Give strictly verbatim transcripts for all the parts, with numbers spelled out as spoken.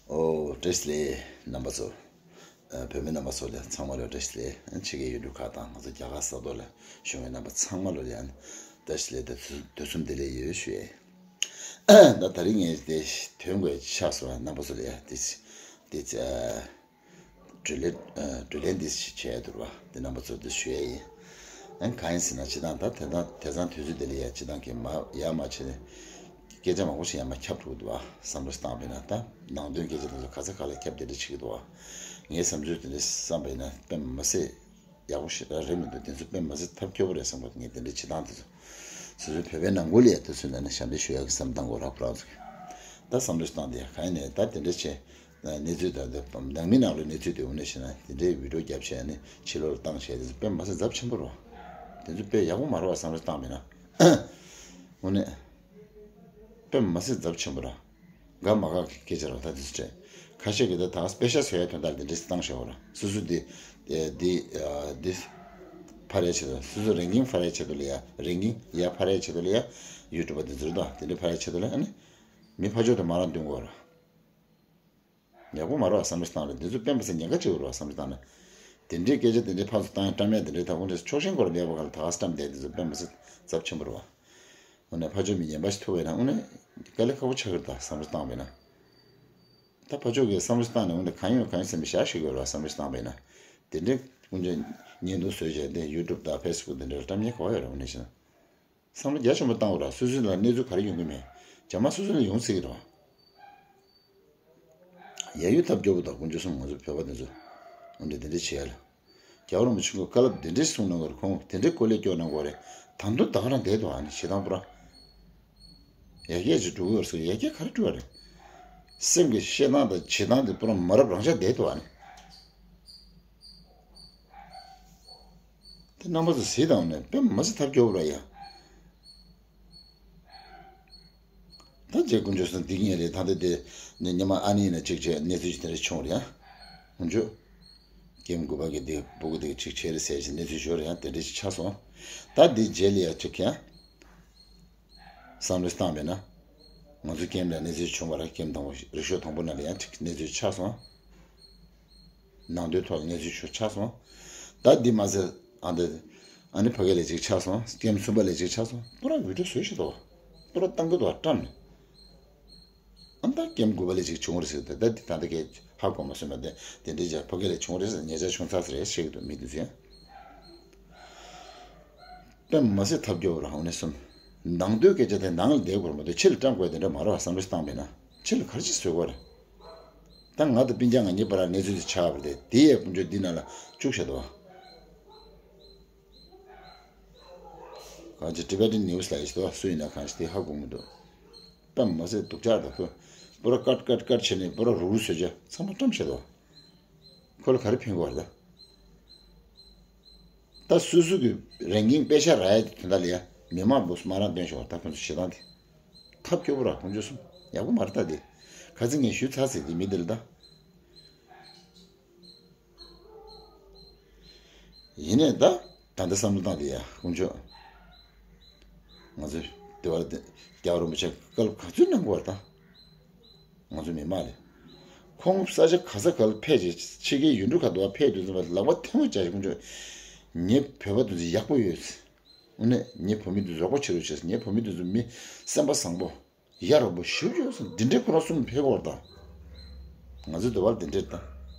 ཨོ། བཀྲ་ཤིས་བདེ་ལེགས་རྣམ་པ་ཚོ། ཨ། བོད་མི་རྣམ་པ་ཚོ་ལ་ཚང་མ་ལ་བཀྲ་ཤིས་བདེ་ལེགས། ཕྱི་རྒྱལ་ཡུལ་གྲུ་ཁག་དང་ང་ཚོ་རྒྱ་གར་ས་ཐོག་ལ་བཞུགས་པའི་རྣམ་པ་ཚང་མ་ལ་ཡང་བཀྲ་ཤིས་བདེ་ལེགས་དང་དུས་གསུམ་བདེ་ལེགས་ཡོད་ཞུ་ཡས། ད་ད་རིང་ངས་དེ་དོན་དགོས་ཆགས་སོང་། རྣམ་པ་ཚོ་ལ་ཡང་དེ་དེ་ཨ་བགྲོ་གླེང་ཨ་བགྲོ་གླེང་འདི་བྱས་འདུག་བ། འདི་རྣམ་པ་ཚོ་འདི་ཞུ་ཡས་ཡིན། ཨ་གང་ཡིན་ཟེར་ན། སྤྱིར་བཏང་ད་དེ་དང་དེང་སང་དུས་ཚོད་འདི་ལ་ཡ་སྤྱིར་བཏང་གི་མ་ཡ་མ་བྱས་ནས་སྐད་ཆ་མང་པོ་ཞིག་ཡ་མ་ཁྱབ་འགྲོ་གི་འདུག་བ། བསམ་བློ་བཏང་བས་ན། ད་ནང་དོན་སྐད་ཆ་དེ་ཚོ་ག་ས་ག་ལ་ཁྱབ་བསྡད་འདྲ་བྱེད་ཀྱི་འདུག་བ། ངའི་བསམ་ཚུལ་དེ་འདྲ་བསམ་པས་ན་དཔེ་མ་སྲིད་ཡག་པོ་ཞེ་དྲག་རེད་མི་འདུག་དེ་ཚོ་དཔེ་མ་སྲིད་ཐབས་སྐྱོ་པོ་རེད་བསམ་པ། ངས་དེ་འདྲ་བྱེད་སྟངས་དེ་ཚོ། སོ་སོའི་བོད་པའི་ནང་ཁུལ་ལ་ཡ་དེ་ཚོའི་ནང་ནས་ཞབས་འདེགས་ཞུ་ཡག་གི་བསམ་སྟངས་ཀྱི་ར་ཁོ་རང་ཚོ་གི། ད་བསམ་བློ་བཏང་དེ་གང་ཡིན་ནས་ད་དེ་འདྲ་བྱས། གནས་ཚུལ་དང་དེ་ནང་མི་ནང་ལོགས་གནས་ཚུལ་དེ་འོ་ན་ཞེ་ན་དེ་འདྲའི་བི་ཌིའོ་བརྒྱབ་བྱས་ནས་ཕྱི་ལོགས་ལ་བཏང་བྱས་དེ་ཚོ་དཔེ་མ་སྲིད་ཚབས་ཆེན་པོ་རེད་བ། དེ་ཚོ་དཔེ་ཡག་པོ་མ་རེད་བ། བསམ་བློ་བཏང་མེད་ན། འོ་ན། དཔེ་མ་སྲིད་ཚབས་ཆེན་པོ་ར། དགའ་མ་དགའ་གི་སྐད་ཆ་ར། ད་དེ་ཚོ་སྤྲད། ཁ་ཤས་ཀྱིས་ད་ད་དཔེ་ཤ་བཟོ་ཡའི་དོན་དག་ལ་དེ་འདྲས་བཏང་བཞག་པ་ར། སོ་སོ་དེ་དེ་དེ་འཕར་ཡའི་ཆེད་དུ། སོ་སོ་རེང་ཀིང་འཕར་ཡའི་ཆེད་དུ་ལ་ཡ། རེང་ཀིང་ཡར་འཕར་ཡའི་ཆེད་དུ་ལ་ཡ། ཡུ་ཊུབ་པ་དེ་ཚོ་རེད་ད། དེ་འདྲས་འཕར་ཡའི་ཆེད་དུ་ལ་ཡ། ཨ་ནི་མི་ཕར་ཕྱོགས་དེ་མ་རང་སྟོན་དགོས་ར། ཡག་པོ་མ་རེད་བསམ་བློ་བཏང་རེད། འདི་ཚོ་དཔེ་མི་སྲིད་ཉེན་ཁ་ཆེ་བོ་རེད་བསམ་བློ་བཏང་ན། དེ་འདྲའི་སྐད་ཆ་དེ་འདྲའི་ཕར་ཚུར་བཏང་ཡ་བཀྲམ་ཡ་དེ་འདྲའི་ད་ཁོང་ཚོས་ཕྱོགས་ཞེན་སྐོར་ལ་ལས་པ་ག་ལ་ད་ག་བཀྲམ་བསྡད། དེ་ཚོ་དཔེ་མི་སྲིད་ཚབས་ཆེན་པོ་རེད་བ། འོ་ན་ཕར་ཕྱོགས་མི་ངན་པ་ཞིག་ཐུག་པ་ཡིན་ན་འོ་ན་དཀའ་ལས་ཁག་པོ་ཆགས་ཀྱི་རེད་ད་བསམ་བློ་བཏང་བས་ན། ད་ཕར་ཕྱོགས་ཀྱིས་བསམ་བློ་བཏང་ནས་འོ་ན་གང་ཡོད་གང་ཡོད་ཟེར་མི་བཞག་ཤེས་དགོས་རེད་བ། བསམ་བློ་བཏང་བས་ན། དེ་འདྲའི་ཁོང་ཚོས་བརྙན་ཐུང་བཟོས་བྱས་དེ་ཡུ་ཊུབ་དང་ཕེ་སི་བུག་དེ་འདྲ་ལ་བཀྲམ་ཉེན་ག་བ་ཡོད་རེད། འོ་ན་ཞེ་ན། བསམ་བློ་རྒྱ་ཆེན་པོ་བཏང་དགོས་ར། སོ་སོའི་ལ་གནས་ཚུལ་ག་རེ་ཡོང་གི་མེད། རྗེས་མ་སོ་སོ་ལ་ཡོང་སྲིད་ཀྱི་རེད་བ། ཡ་ཡུལ་ཐབས་སྐྱོ་པོ་དང་དཀོན་མཆོག་གསུམ་ང་ཚོ་བོད་པ་དེ་ཚོ་འོ་འདྲ་དེ་འདྲ་བྱེད་ཡ་ལ། རྒྱལ་བ་རིན་པོ་ཆེ་ཁོང་བཀའ་སློབ་དེ་འདྲ་གསུངས་གནང་གི་རེད། ཁོང་དེ་འདྲའི་སྐོར་ལས་སྐྱོ་གནང་གི་རེད། ད་དུང་ད་ག་རང་བསྡད་འདུག་ཨ་ནི་ཞེ་སྡང་པོ་ར། ཡ་གྱལ་ཅིག་འགྲོ་གི་ཡོད་རེད་ཟེར། ཡ་གྱལ་ག་རེ་འགྲོ་བ་རེད། སེམས་ཀྱི་བཤད་སྟངས་དང་བྱེད་སྟངས་དེ་པུ་ར་མ་རབས་རང་ཆ་བསྡད་འདུག་ཨ་ནི། དེ་རྣམ་པ་ཚོ་གཟིགས་དང་ནས་དཔེ་མ་སྲིད་ཐབས་སྐྱོ་བོ་ར་ཡ། ད་རྗེ་དཀོན་མཆོག་གསུམ་འདི་ངས་རེད། ད་ལྟ་དེ་ནས་ཉི་མ་ཨ་ནི་ཡིན་ན་གཅིག་བྱས་གནས་ཚུལ་ཞིག་དེ་འདྲ་བྱུང་རེད་ཡ། དཀོན་མཆོག་ཀེམ་དགུ་པ་གི་དེ་སྤུ་གུ་དེ་གཅིག་བྱས་རེད་ཟེར་ཞིག་གནས་ཚུལ་ཞུ་རེད་ཡ། དེ་འདྲ་ཞིག་ཆགས་སོང་། ད་འདི་རྗེས་ལ་ཡ་གཅིག་ཡ། བསམ་བློ་བཏང་བས་ན། ང་ཚོ་ཀེམ་ལ་གནས་ཚུལ་བྱུང་བ་ར། ཀེམ་དང་པོ་རིག་ཤོག་དང་པོ་ནང་ལ་ཡང་གཅིག་གནས་ཚུལ་ཆགས་སོང་། ནང་དོན་ཐོག་ལ་གནས་ཚུལ་ཞིག་ཆགས་སོང་། ད་འདི་མ་ཟད་ཨ་འདི། ཨ་ནི་ཕ་གི་ལ་གཅིག་ཆགས་སོང་། ཀེམ་གསུམ་པ་ལ་གཅིག་ཆགས་སོང་། པུ་ར་བི་ཌིའོ་བཟོས་ཤིག་འདུག་པུ་ར་བཏང་གི་འདུག་བཀྲམ་ནས། ཨ་ད་ཀེམ་དགུ་པ་ལ་གཅིག་བྱུང་རེད་ཟེར། ད་ད་འདི་ད་ལྟ་གས་ཧ་གོ་མ་སོང་ན། དེ་དེ་འདྲའི་ཅག་ཕ་གི་ལ་བྱུང་རེད་ཟེར། ཉེ་ཆར་བྱུང་ཚར་ཟེར་བཤད་ཀྱི་འདུག་མི་འདི་ཚོས། དཔེ་མ་སྲིད་ཐབས་སྐྱོ་བོ་རང་ནས་གསུམ། ནང་དོན་སྐད་ཆ་དེ་ནང་ལ་བསྡད་དགོས་མ་གཏོགས་ཕྱི་ལ་བཀྲམ་དགོས་དེ་འདྲ་མ་རེད་བ། བསམ་བློ་བཏང་བས་ན་ཕྱི་ལ་ག་རེ་ཅིག་བཟོ་དགོས་རེད། ད་ང་དང་སྤུན་ཀྱག་ང་གཉིས་བར་གནས་ཚུལ་དེ་ཆགས་པ་རེད། དེ་ཡས་དཀོན་མཆོག་འདི་ནང་ལ་བཅུག་བཞག་འདུག་བ། གང་ཅི་Tibetan News་ལ་ཡིས་དོ་སུ་ཡིན་ན་གང་ཅི་དེ་ཧ་གོ་མི་འདུག་དཔེ་མ་སྲིད་སྡུག་ཅག་དང་ཁོ། པུ་ར་ཀཊ་ཀཊ་ཀཊ་བྱས་ནས་པུ་ར་རུག་རུག་བཟོས་བྱས་ཚང་མ་བཀྲམ་བཞག་འདུག་ཁོ་ལ་ག་རེ་ཕན་གི་བ་རེད་ད། ད་སོ་སོ་གི་རང་གིང་དཔེ་ཆ་རག་ཡ་དེ་དོན་དག་ལ་ཡ་མི་མང་པོ་མ་རང་སྟོན་ཤོག་ད་ཁོ་ཚོ་ཞེ་སྡང་དེ། ཐབས་སྐྱོ་པོ་ར་དཀོན་མཆོག་གསུམ། ཡག་པོ་མ་རེད་ད་དེ། ཁ་ཚིག་ངས་ཞུས་ཚར་ཟིན་དེ་མི་དེ་ལ་ད། ཡིན་ནའི་ད་ད་ལྟ་བསམ་བློ་བཏང་དེ་ཡ་དཀོན་མཆོག་ང་ཚོས་དེ་བར་དེ་རྒྱལ་བ་རིན་པོ་ཆེ་བཀའ་སློབ་ག་ཚོད་གནང་དགོས་བ་ད། ང་ཚོ་མི་མང་ལས། ཁོང་ས་ཆ་ག་ས་ག་ལ་ཕེབས་རྗེས་ཕྱི་རྒྱལ་ཡུལ་གྲུ་ཁག་ཏུ་བ་ཕེབས་དུས་ཙམ་པ་ལག་པ་ཐལ་མོ་སྦྱར་ཞིག་དཀོན་མཆོག་ངའི་བོད་པ་དེ་ཚོ་ཡག་པོ་ཡོད། དངོས་གནས་ངའི་བོད་མི་དེ་ཚོ་རོགས་པ་བྱེད་རོགས་བྱེད། ངའི་བོད་མི་དེ་ཚོ་མི་སེམས་པ་བཟང་པོ། ཡ་རོགས་པོ་ཞུ་ཡོད་ཟེར། འདི་འདྲའི་ཁོ་རང་གསུམ་ཕེབས་དགོས་རེད་ད། ང་ཚོའི་འདོད་པ་འདི་འདྲ་རེད་ད།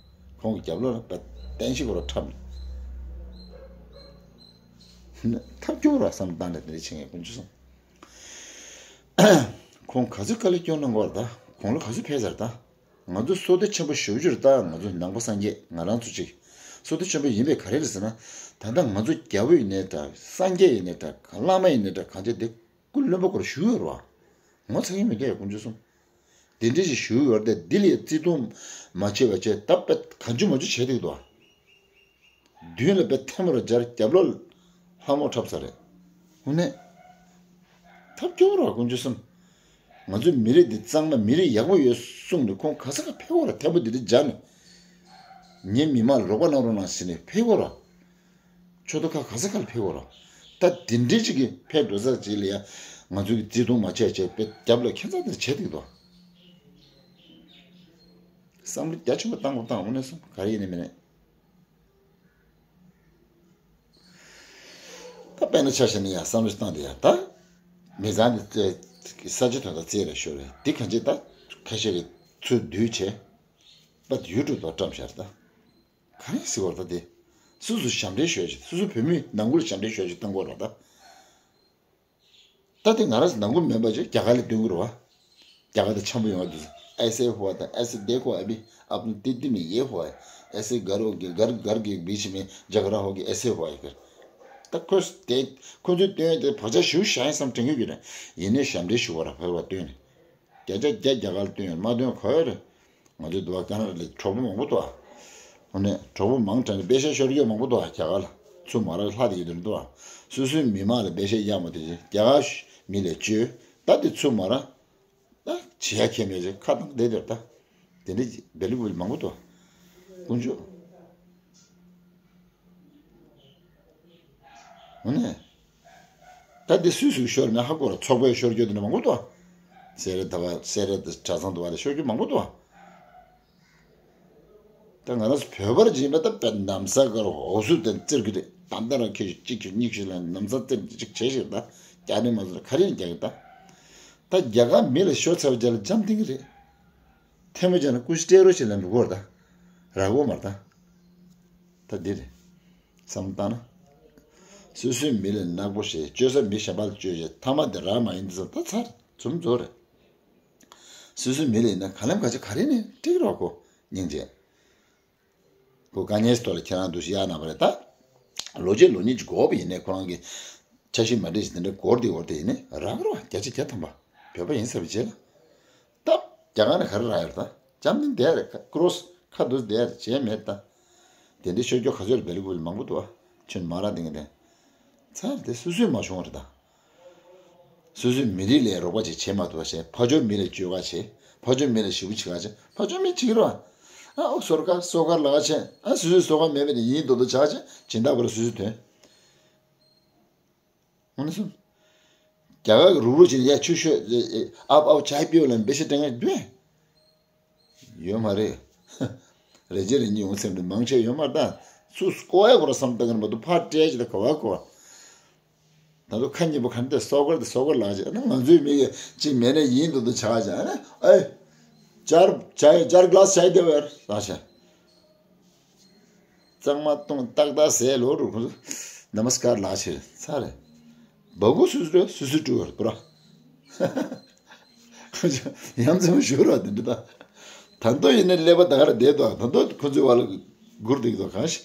ཁོང་གི་རྒྱབ་ལོགས་ལ་བལྟས་ཤིག་ཁོ་རང་འཁྲབ་ནས། ཐབས་སྐྱོ་ར་བསམ་བཏང་ནས་འདི་འདྲ་བྱེད་མཁན་དཀོན་མཆོག་གསུམ། ཁོང་ག་ཚོད་དཀའ་ལས་སྐྱོན་གནང་དགོས་རེད་ད། དགུང་ལོ་ག་ཚོད་ཕེབས་ཚར་ད། ང་ཚོ་བསོད་བདེ་ཆེན་པོ་ཞེ་པོ་ཅིག་རེད་ད། ང་ཚོ་ནང་པ་སངས་རྒྱས་ང་རང་ཚོ་ཅིག་བསོད་བདེ་ཆེན་པོ་ཡིན་པས་ག་རེ་རེད་ཟེར་ན། ད་ལྟ་ང་ཚོ་རྒྱལ་པོ་ཡིན་ནའི་འདྲ། སངས་རྒྱས་ཡིན་ནའི་འདྲ། བླ་མ་ཡིན་ནའི་འདྲ། གང་བྱས་དེ་སྐུ་བློན་པོ་སྐོར་ཞུ་ཡོད་རེད་བ། ངོ་ཚ་གི་མི་འདུག་ཡ་དཀོན་མཆོག་གསུམ། དེ་འདྲ་ཞིག་ཞུ་ཡོད་རེད་དེ། འདི་ལས་བརྩེ་དུང་མ་བྱས་པ་བྱས་ད་དཔེ་གང་བྱུང་མ་བྱུང་བྱས་བསྡད་འདུག་བ། མདུན་ལ་དཔེ་ཐལ་མོ་ར་སྦྱར། རྒྱབ་ལོགས་ལྷ་མོ་འཁྲབ་ས་རེད། དངོས་གནས་ཐབས་སྐྱོ་བོ་ར་དཀོན་མཆོག་གསུམ། ང་ཚོའི་མི་རིགས་འདི་གཙང་མ་མི་རིགས་ཡག་པོ་ཡོད་གསུངས་ནས་ཁོང་ག་ས་ག་ཕེབས་དགོས་ར། ཐལ་མོ་འདི་འདྲ་སྦྱར་ནས། ངའི་མི་མང་ལ་རོགས་པ་གནང་རོགས་གནང་ཟེར་ནས་ཕེབས་དགོས་ར། ཕྱོགས་མཐའ་ཁག་ག་ས་ག་ལ་ཕེབས་དགོས་ར། ད་དེ་འདྲའི་ཅིག་གིས་ཕེབས་འགྲོ་ས་ཅིག་ལ་ཡ་ང་ཚོ་གི་བརྩེ་དུང་མ་བྱས་བྱས་དཔེ་རྒྱབ་ལ་ཁྱད་མཚར་དེ་བྱས་འདུག་དོ། བསམ་བློ་རྒྱ་ཆེན་པོ་བཏང་དགོས་བཏང་། འོ་ན་སོང་ག་རེ་ཡིན་ནི་མིན་ནི། ད་དཔེར་ན་ཆ་བཞག་ན་ཡ་བསམ་བློ་བཏང་དེ་ཡ་ད། མི་ཚང་དེ་ས་ཆ་དོན་དག་རྩེད་རེ་ཤོར་རེ་འདི་གང་ཅི་ད་ཁ་ཤས་ཀྱི་ཚུར་བསྡུས་བྱས། པ་ཡུལ་གྲུ་དོ་བཀྲམ་ཤར་ད། ག་རེ་ཟེར་བར་ད་དེ། སུ་སུ་ཞབས་འདྲེན་ཞུ་ཡ་ཅིག་སུ་སུ་བོད་མི་ནང་ཁུལ་ཞབས་འདྲེན་ཞུ་ཡ་ཅིག་བཏང་དགོས་ར་ད། ད་དེ་ང་རང་ཚོ་ནང་ཁུལ་མིན་པ་ཅིག་རྒྱ་གར་ལ་སྟོན་གི་རེད་བ། རྒྱ་གར་དང་འཆམ་པོ་ཡོང་བ་དུས་ऐसे हुआ था, ऐसे देखो अभी अपने दिल्ली में ये हुआ है, ऐसे घर हो गए, घर घर के बीच में झगड़ा हो गया, ऐसे हुआ है कर। ད་ཁོས་དེ་ཁོ་ཚོས་སྟོན་དེ་བག་ཆགས་ཞུ་བཞག་ཡིན་བསམ་དྲན་གི་ཡོད་རེད། ཡིན་ནའི་ཞབས་འདྲེན་ཞུ་བ་ར་བོད་པ་སྟོན་ནས། བརྒྱ་ཆ་བརྒྱ་རྒྱ་གར་ལ་སྟོན་ཡོད་མ་སྟོན་ག་ཡོད་རེད། ང་ཚོའི་འདུག་བ་ཀ་ན་ཌ་ལ་གྲོགས་པོ་མང་པོ་འདུག་བ། ཨ་ནི་གྲོགས་པོ་མང་དྲགས་ནས་པེ་ཤ་ཤོར་སྐྱོད་མང་པོ་འདུག་བ་རྒྱ་གར་ལ། ཚུར་མ་རག་ལྷག་དེ་ཡོད་དེ་འདུག་བ། སོ་སོའི་མི་མང་ལ་པེ་ཤ་གཡར་མ་དེ་བཞིན་རྒྱ་གར་མི་ལ་བཅོལ། ད་དེ་ཚུར་མ་རག་ད་བྱེད་ཡ་ཁྱད་མེད་ཅིག་ཁ་བཏང་བསྡད་དེར་ད། དེ་འདྲ་བེ་ལི་བུ་ལི་མང་པོ་འདུག་དཀོན་མཆོག་འོ་ནས། ད་འདི་སུས་སུ་ཤོར་ན་ཧ་གོ་ར་ཚོགས་པས་ཤོར་རྒྱུ་དེ་འདྲ་མང་པོ་འདུག་སེ་ར་ད་བ་སེ་ར་དང་གྲྭ་ཚང་དུ་བ་ལ་ཤོར་རྒྱུ་མང་པོ་འདུག་ད་ང་རང་ཚོ་བོད་པར་སྦྱིན་པ་ད་དཔེ་ན་བཟའ་དཀར་འོ་སུ་དེ་བཙིར་གི་རེད། ད་ལྟ་རང་ཁྱེད་གཅིག་གིས་གཉིས་ཤིག་ལ་ན་བཟའ་བཙིར་གཅིག་བྱས་ཤིག་ད་རྒྱ་ནི་མ་ཟེར་ག་རེ་ཡིན་རྒྱ་གི་ད། ད་རྒྱ་གར་མི་ལ་ཤོར་ཚར་བ་རྒྱ་ལ་འཇམ་ཐིང་གི་རེད། ཐལ་མོ་སྦྱར་ན་ཀུ་ཤུ་སྤྲད་རོགས་བྱེད་ལབ་འགྲོ་གོ་ར་ད། ར་གོ་མ་ར་ད། ད་འདི་རེད། བསམ་བཏང་ན། སོ་སོའི་མི་ལ་ནག་པོ་བྱས་བཅོལ་ས་མི་གཞན་པ་ལ་བཅོལ་བྱས་ཐ་མ་དེ་རག་མ་ཡིན་དུས་ཙམ་ད་ཚར་རྫུན་རྫོ་རེད། སོ་སོའི་མི་ལ་ཡིན་ན་ག་ལམ་ག་ཅི་ག་རེ་ནས་འགྲིག་རོགས་གོ་སྙིང་རྗེ། ཁོ་དཀའ་ངལ་ཐོག་ལ་ཁྱེད་རང་འདུག་ཤི་ཡག་ན་བ་རེད་ད། ལོ་གཅིག་ལོ་གཉིས་ཀྱི་འགོར་བ་ཡིན་ནའི་ཁོ་རང་གི་འཆར་གཞི་མ་འགྲིག་ཞིག་དེ་འདྲ་འགོར་དེ་འོར་དེ་ཡིན་ནའི་རག་རོགས་བརྒྱ་ཆ་བརྒྱ་ཐམ་པ་བོད་པ་ཡིན་ཟེར་བ་རྗེས་ལ། སྟབས་རྒྱ་གར་ནས་ག་རེ་རག་ཡོད་ད། འཇམ་ནི་བསྡད་རེད་ཀ་ཀྲོས་ཁ་འདུག་བསྡད་རེད་བྱས་མེད་ད། དེ་འདྲའི་ཤོད་རྒྱུ་ག་ཚོད་རེད་བེ་ལི་བུ་ལི་མང་པོ་འདུག་ཨ། ཁྱོད་མ་རག་དེ་ངས་དེ། ཚར་དེ་སུ་སུས་མ་བྱུང་བ་རེད་ད། སོ་སོའི་མི་རིགས་ལ་རོགས་པ་ཅིག་བྱེད་མ་ཐུབ་པ་བྱས་ཕ་ཇོ་མི་ལ་བཅོལ་ག་བྱེད། ཕ་ཇོ་མི་ལ་ཞི་བོ་བྱེད་ག་བྱེད། ཕ་ཇོ་མི་བྱེད་ཀྱི་རོགས། ཨ་ཨོ་སོར་ཀར་སོ་ཀར་ལ་ག་བྱེད། ཨ་སོ་སོའི་སོ་ཀར་མེད་པའི་ནི་ཡིན་མདོག་མདོག་བྱ་བ་བྱེད་སྦྱིན་བདག་པ་ལ་སོ་སོའི་དོན། འོ་ན་སོང་། རྒྱ་གར་གྱི་རུག་རུག་བྱེད་ཡ་ཆུ་ཤོད་ཨབ་ཨབ་ཆའི་པིའོ་ལ་འབེ་ཤ་སྤྲད་ངེས་འདུས། ཡོད་མ་རེད། རེ་ཅེ་རེ་གཉིས་ཡོང་སེམས་དུ་མང་ཆེ་ཡོད་མ་རེད་ད། སུ་སྐོ་ཡ་གོ་ར་བསམ་བཏང་གི་མ་གཏོགས་ཕར་སྤྲད་ཅི་ད་ག་བ་གོ། ད་དུ་ཁ་ཉེ་པོ་ག་འདྲ་སོག་གར་དུ་སོག་གར་ལག་ཅེ་ན་ང་ཚོའི་མི་གི་ཅི་མེད་ན་ཡིན་དུ་དུ་ཆ་ཅེ་ན་ཨེ། ཅར་ཅར་ཅར་གླ་ས་ཆའི་དེ་བར་ལག་ཅེ། གཙང་མ་གཏོང་ཏག་ཏག་ཟས་ལོ་རུ་ཁོ་ཚོ་ནམ་སྐར་ལག་ཕྱིར་ཚར་རེད། སྦ་གུ་སུ་སུ་སུ་སུ་སྤྲུལ་བར་པུ་ར། ཡང་ཚང་ཞུ་རོགས་དེ་འདྲ་ད། ད་མདོ་ཡིན་ན་ཀླད་པ་ད་ག་ར་བསྡད་དོ་ད་མདོ་ཁོ་ཚོའི་བར་ལ་སྒུར་བསྡད་ཀྱི་དོ་གང་ཞིག་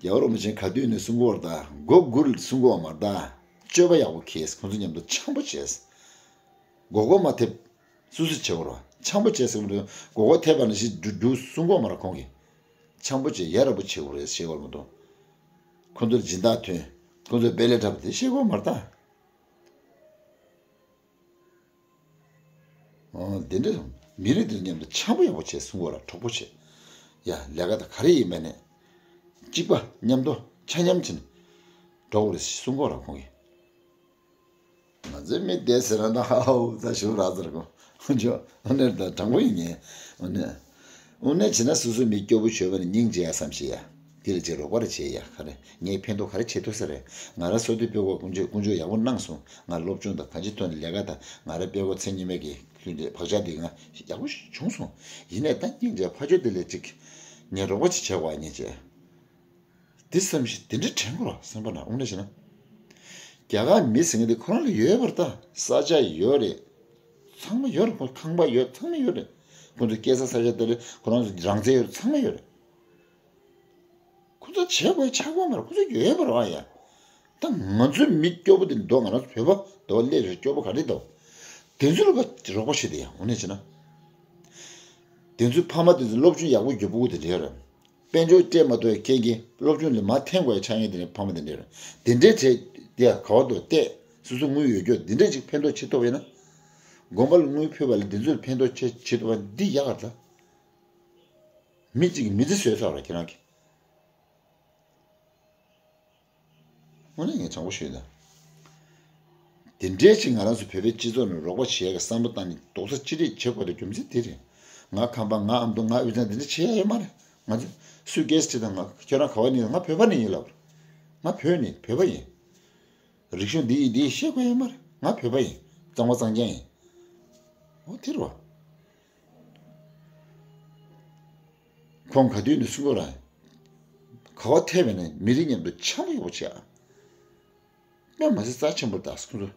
རྒྱལ་བ་རིན་པོ་ཆེ་ག་དུས་ནས་གསུང་གི་ཡོད་རེད་ད། མགོ་སྒུར་གསུང་གི་ཡོད་མ་རེད་ད། སྤྱོད་པ་ཡག་པོ་གྱིས་ཁོང་ཚོ་མཉམ་དུ་འཆམ་པོ་བྱས། མགོ་སྐོར་མ་ཐེབས། སུ་སུ་བྱེད་དགོས་རེད། འཆམ་པོ་བྱས་ཟེར་གི་རེད། མགོ་སྐོར་ཐེབས་པ་ནང་བཞིན་འགྲུ་འགྲུ་གསུང་གི་ཡོད་མ་རེད་ཁོང་གིས། འཆམ་པོ་བྱས་ཡ་རབས་པོ་བྱེད་དགོས་རེད་ཤེས་དགོས་མ་གཏོགས། ཁོང་ཚོར་སྦྱིན་བདག་ཐོན། ཁོང་ཚོར་དཔེ་ལེགས་འཁྲབ་དེ་ཤེས་དགོས་མ་རེད་ད། འོ་དེ་འདྲ་མི་རིགས་དེ་མཉམ་དུ་འཆམ་པོ་ཡག་པོ་བྱས་གསུང་གོ་ར་གྲོགས་པོ་བྱས། ཡ་ལས་ཀ་དང་ག་རེ་ཡིན་མིན་ནས། གཅིག་པ་མཉམ་དུ་ཆ་མཉམ་བྱས་ནས་འགྲོ་དགོས་རེད་གསུང་གོ་ར་ཁོང་གིས། ང་ཚོའི་མི་བསྡད་ཟེར་ན་ད་ཧའོ་ད་ཞུ་ར་ཟེར་གོ་ཁོང་ཚོ་ཨ་ནེ་ད་དྲང་པོ་ཡིན་ངེས་ཨ་ནེ། དངོས་གནས་བྱས་ན་སོ་སོའི་མི་སྐྱོ་པོ་བྱོས་པ་ནི་སྙིང་རྗེ་ཡ་བསམ་ཤེས་ཡ། དེ་ལ་ཅིག་རོགས་པ་རེ་བྱེད་ཡ་ག་རེ་ངས་ཕན་ཐོགས་ག་རེ་བྱེད་ཐུབ་ས་རེད། ང་རང་བསོད་བདེ་དཔལ་འཁོར་དཀོན་མཆོག་དཀོན་མཆོག་ཡག་པོ་གནང་སོང་། ང་སློབ་སྦྱོང་དང་གང་ཅི་ཐོག་ནས་ལས་ཀ་དང་ང་རང་དཔལ་འཁོར་མཚན་ཉི་མའི་གི་བག་ཆགས་འདི་ང་ཡག་པོ་ཞིག་བྱུང་སོང་། ཡིན་ནའི་ད་སྙིང་རྗེ་ཕ་ཆོས་དེ་ལས་ཅིག་ངས་རོགས་པ་ཅིག་བྱེད་དགོས་ཨ་སྙིང་རྗེ། འདི་བསམ་ཞིག་དེ་འདྲ་དྲན་དགོས་རོགས་བསམ་པ་ན་དངོས་གནས་བྱས་ན། རྒྱ་གར་མི་ཟེར་མཁན་དེ་ཁོ་རང་ལ་ཡོད་པར་ལྟ། ས་ཆ་ཡོད་རེད། ཚང་མ་ཡོད་རེད། ཁོ་ཁང་པ་ཡོད་ཚང་མ་ཡོད་རེད། ཁོ་ཚོ་སྐྱེས་ས་ས་ཆ་དེ་རེད། ཁོ་རང་ཚོ་རང་བཙན་ཡོད་རེད། ཚང་མ་ཡོད་རེད། ཁོ་ཚོ་བྱེད་དགོས་ཆགས་དགོས་མ་རེད། ཁོ་ཚོ་ཡོད་པར་བ་ཡ། ད་ང་ཚོའི་མི་སྐྱོ་པོ་དེ་འདུག་ང་རང་ཚོ་བོད་པ་འདུག་སླེབས་རེད་སྐྱོ་པོ་ག་རེ་འདུག་དེ་ཚོ་ལ་རོགས་པ་བྱེད་དེ་ཡ་དངོས་གནས་བྱས་ན། དེ་ཚོའི་ཕ་མ་དེ་ཚོ་སློབ་སྦྱོང་ཡག་པོ་རྒྱུ་སྤུ་གུ་དེ་འདྲ་ཡོད་རེད། དཔལ་འབྱོར་སྤྲད་མ་ཐུབ་པའི་རྐྱེན་གྱིས་སློབ་སྦྱོང་ལ་མར་འཐེན་དགོས་ཡ་ཆགས་ངེས་དེ་འདྲའི་ཕ་མ་དེ་འདྲ་རེད། དེ་འདྲའི་གྲས་དེ་ག་བ་དུ་བལྟས་སོ་སོ་དངུལ་ཡོད་རྒྱུ་དེ་འདྲ་ཅིག་ཕན་ཐོགས་བྱེད་ཐུབ་པ་ཡིན་ན། དགོན་པ་ལ་དངུལ་ཕུལ་བ་ལས་དེ་ཚོ་ལ་ཕན་ཐོགས་བྱེད་བྱེད་ཐུབ་པ་འདི་ཡག་ག་ད། མི་གཅིག་གིས་མི་ཚེ་བཟོས་ཚར་བ་རེད་ཁྱེད་རང་གིས། དངོས་གནས་ངས་དྲང་པོ་ཞུས་ན། དེ་འདྲའི་ཅིག་ང་རང་ཚོ་བོད་པའི་སྤྱི་ཚོགས་ནང་རོགས་པ་བྱེད་ཡག་གི་བསམ་བློ་བཏང་ནས་རྡོག་རྩ་གཅིག་སྒྲིལ་བྱེད་དགོས་པའི་རྒྱུ་མཚན་དེ་རེད། ང་ཁམས་པ། ང་ཨ་མདོ། ང་དབུས་གཙང་། དེ་འདྲ་བྱེད་ཡག་ཡོད་མ་རེད། ང་ཚོ་སུས་སྐད་ཆ་དྲིས་དང་། ང་ཁྱོད་རང་ག་བ་ནས་ཡིན། ང་བོད་པ་ནས་ཡིན་ལབ། ང་བོད་ནས་བོད་པ་ཡིན། རིག་གཞུང་འདི་ཡིན་འདི་ཡིན་བཤད་དགོས་ཡོད་མ་རེད། ང་བོད་པ་ཡིན། གཙང་པ་གཙང་རྐྱང་ཡིན། འོ་དེ་རེད་བ། ཁོང་ག་དུས་ནས་གསུང་གི་རེད། ག་བ་ཐད་པ་ནས་མི་རིགས་མཉམ་དུ་འཆམ་པོ་ཡག་པོ་བྱེད་ཨ། དཔེ་མ་སྲིད་རྩ་ཆེན་པོ་རེད་ད་ཁོང་ཚོ།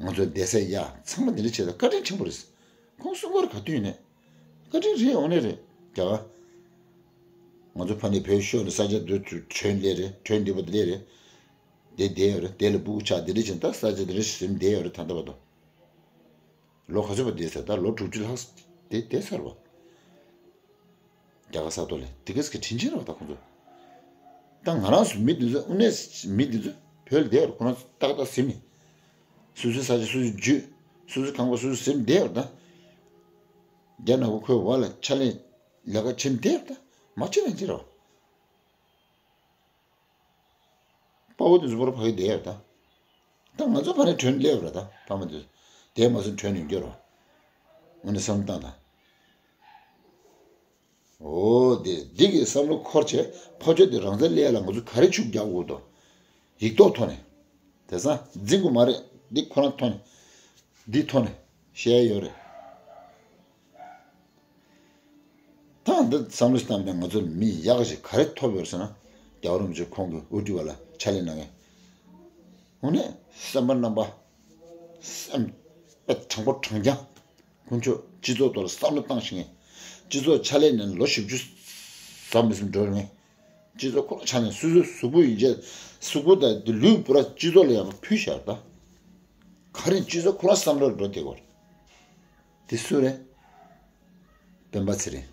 ང་ཚོ་བསྡད་ས་ཡ་ཚང་མ་འདི་འདྲ་བྱས་ད་བཀའ་དྲིན་ཆེན་པོ་རེད། ཁོང་གསུང་གི་རེད། ག་དུས་ནས་བཀའ་དྲིན་རེད། འོ་ནས་རེད་རྒྱ་གར། ང་ཚོ་ཕ་ནས་བོད་ཤོར་ནས་ས་ཆ་འདི་ཚོ་བྲོས་ལེ་རེད། བྲོས་འདི་པ་འདི་ལེ་རེད། དེ་བསྡད་ཡོད་རེད། དེ་ལ་སྤུ་གུ་ཆགས་དེ་འདྲ་བྱས་ད་ས་ཆ་དེ་འདྲ་ཟིན་བསྡད་ཡོད་རེད། ད་ལྟ་བར་དུ། ལོ་ག་ཚོད་པ་བསྡད་ཚར། ད་ལོ་དྲུག་ཅུ་ལྷག་བསྡད་བསྡད་ཚར་བ། རྒྱ་གར་ས་ཐོག་ལ་དེ་ག་ཟིག་གི་དྲིན་ཆེན་རེད་བ་ད་ཁོང་ཚོ། ད་ང་རང་ཚོ་མི་འདི་ཚོ་དངོས་གནས་མི་འདི་ཚོ་བོད་ལ་བསྡད་ཡོད་རེད། ཁོ་རང་ཚོ་ཏག་ཏག་ཟིན་ནས། སོ་སོའི་ས་ཆ་སོ་སོས་བརྒྱུད། སོ་སོའི་ཁང་པ་སོ་སོས་ཟིན་བསྡད་ཡོད་རེད་ད། རྒྱ་ནག་པ་ཁོའི་འོག་ལ་ཕྱག་ལས་ལས་ཀ་བྱེད་བསྡད་ཡོད་རེད་ད། མ་བྱེད་ན་ཅི་རེད་བ། དཔའ་བོ་དེ་ཚོ་པོ་ར་ཕ་གི་བསྡད་ཡོད་རེད་ད། ད་ང་ཚོ་ཕ་ནས་བྲོས་ནས་སླེབས་རེད་ད། ཕ་མ་དེ་ཚོ་དེ་མ་སོང་བྲོས་ནས་འགྱོ་རོགས། དངོས་གནས་བསམ་བློ་བཏང་དང་། འོ་དེ་འདི་གི་བསམ་བློ་འཁོར་བྱས་ཕ་ཆོས་དེ་རང་བཙན་སླེབས་ལ་ང་ཚོ་ག་རེ་ཤུགས་རྒྱག་དགོས་དོ། ཡིག་ཐོག་ཐོག་ནས། དེང་སང་འཛིན་དགོས་མ་རེད། འདི་ཁོ་རང་ཐོག་ནས། འདི་ཐོག་ནས་བཤད་ཡ་ཡོད་རེད། ད་འདི་བསམ་བློ་བཏང་ནས་ང་ཚོ་མི་ཡག་ཞིག་ག་རེ་ཐོབ་ཡོད་ཟེར་ན། རྒྱལ་བ་རིན་པོ་ཆེ་ཁོང་གི་དབུ་ཁྲིད་འོག་ལ་ཕྱག་ལས་གནང་མཁན། དངོས་གནས་སེམས་པ་རྣམ་པ། སེམས་དཔེ་དྲང་པོ་དྲང་རྐྱང་། དཀོན་མཆོག་སྤྱི་ཚོགས་ཐོག་ལ་བསམ་བློ་བཏང་ཤེས་མཁན། སྤྱི་ཚོགས་ཕྱག་ལས་གནང་ལོ་བཞི་བཅུ་ཟ་མི་ཟིན་འགྲོ་མཁན། སྤྱི་ཚོགས་ཁོ་རང་ཆ་ནས་སོ་སོའི་གཟུགས་པོ་ཡིན་ཆད། གཟུགས་པོ་དང་དེ་ལུས་པོ་ར་སྤྱི་ཚོགས་ལ་ཡག་པོ་ཕུལ་བཞག་ད། ག་རེ་སྤྱི་ཚོགས་ཁོ་རང་བསམ་བློ་འགྲོ་དེ་གོ། དེ་སུ་རེད། སྤེན་པ་ཚེ་རིང་།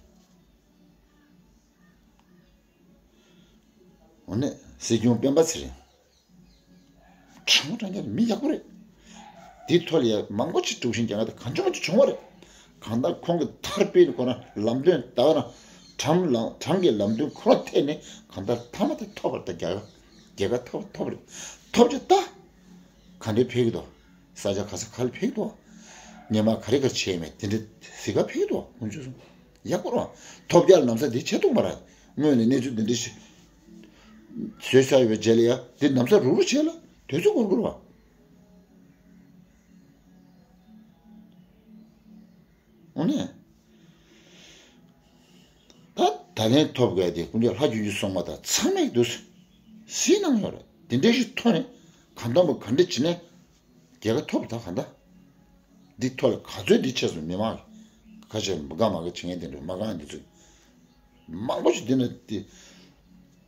འོ་ནས་སྲིད་སྐྱོང་སྤེན་པ་ཚེ་རིང་། དྲང་མོ་དྲང་རྐྱང་མི་ཡག་པོ་རེད། དེ་ཐོག་ལ་ཡ་མང་པོ་ཅིག་དཀྲུག་ཤིང་རྒྱག་ཡ་དེ་གང་བྱུང་མང་བྱུང་བྱུང་བ་རེད། གང་ལྟར་ཁོང་གི་མཐར་སྤེལ་ཁོ་རང་ལམ་སྟོན་ད་ག་རང་དྲང་ལམ་དྲང་གི་ལམ་སྟོན་ཁོ་རང་ཐད་ནས་གང་ལྟར་མཐའ་མ་དེ་ཐོབ་པ་རེད། ད་རྒྱལ་ཁ་རྒྱལ་ཁ་ཐོབ་ཐོབ་རེད། ཐོབ་ཅེ་ད། ག་འདྲས་ཕེབས་ཀྱི་འདུག་ས་ཆ་ག་ས་ག་ལ་ཕེབས་ཀྱི་འདུག་སྔོན་མ་ག་རེ་ག་རེ་བྱས་མེད་དེ་འདྲས་གཟིགས་ག་ཕེབས་ཀྱི་འདུག་དཀོན་མཆོག་གསུམ། ཡག་པོ་རེད། ཐོབ་རྒྱལ་ལམ་སང་དེ་བྱེད་ཐུབ་མ་རེད། སྔོན་ནས་གནས་ཚུལ་འདི་འདྲ་ཞིག་བཟོས་ཚར་ཡོད་པའི་རྗེས་ལ་ཡ་འདི་ལམ་སང་རུག་རུག་བྱས་ལ་དུས་ཚོད་འགོར་དགོས་རེད་བ། འོ་ནས། ད་ད་ལན་ཐོབ་དགོས་དེ་དཀོན་མཆོག་ལྷ་ཆོས་ཀྱི་སྲུང་མ་དང་ཚང་མས་འདུག་སེ་གནང་ཡོད་རེད། དེ་འདྲ་ཞིག་ཐོག་ནས་གང་ལྟར་མོ་ག་འདྲ་བྱས་ནས། རྒྱལ་ཁ་ཐོབ་ད་ག་འདྲ། འདི་ཐོག་ལ་ག་ཚོད་འདི་ཆེ་སོང་མི་མང་གི་ཁ་ཆེ་མི་དགའ་མ་དགའ་བྱེད་མཁན་དེ་འདྲ་མ་དགའ་འདི་ཚོ། མང་པོ་ཞིག་འདི་ན་འདི།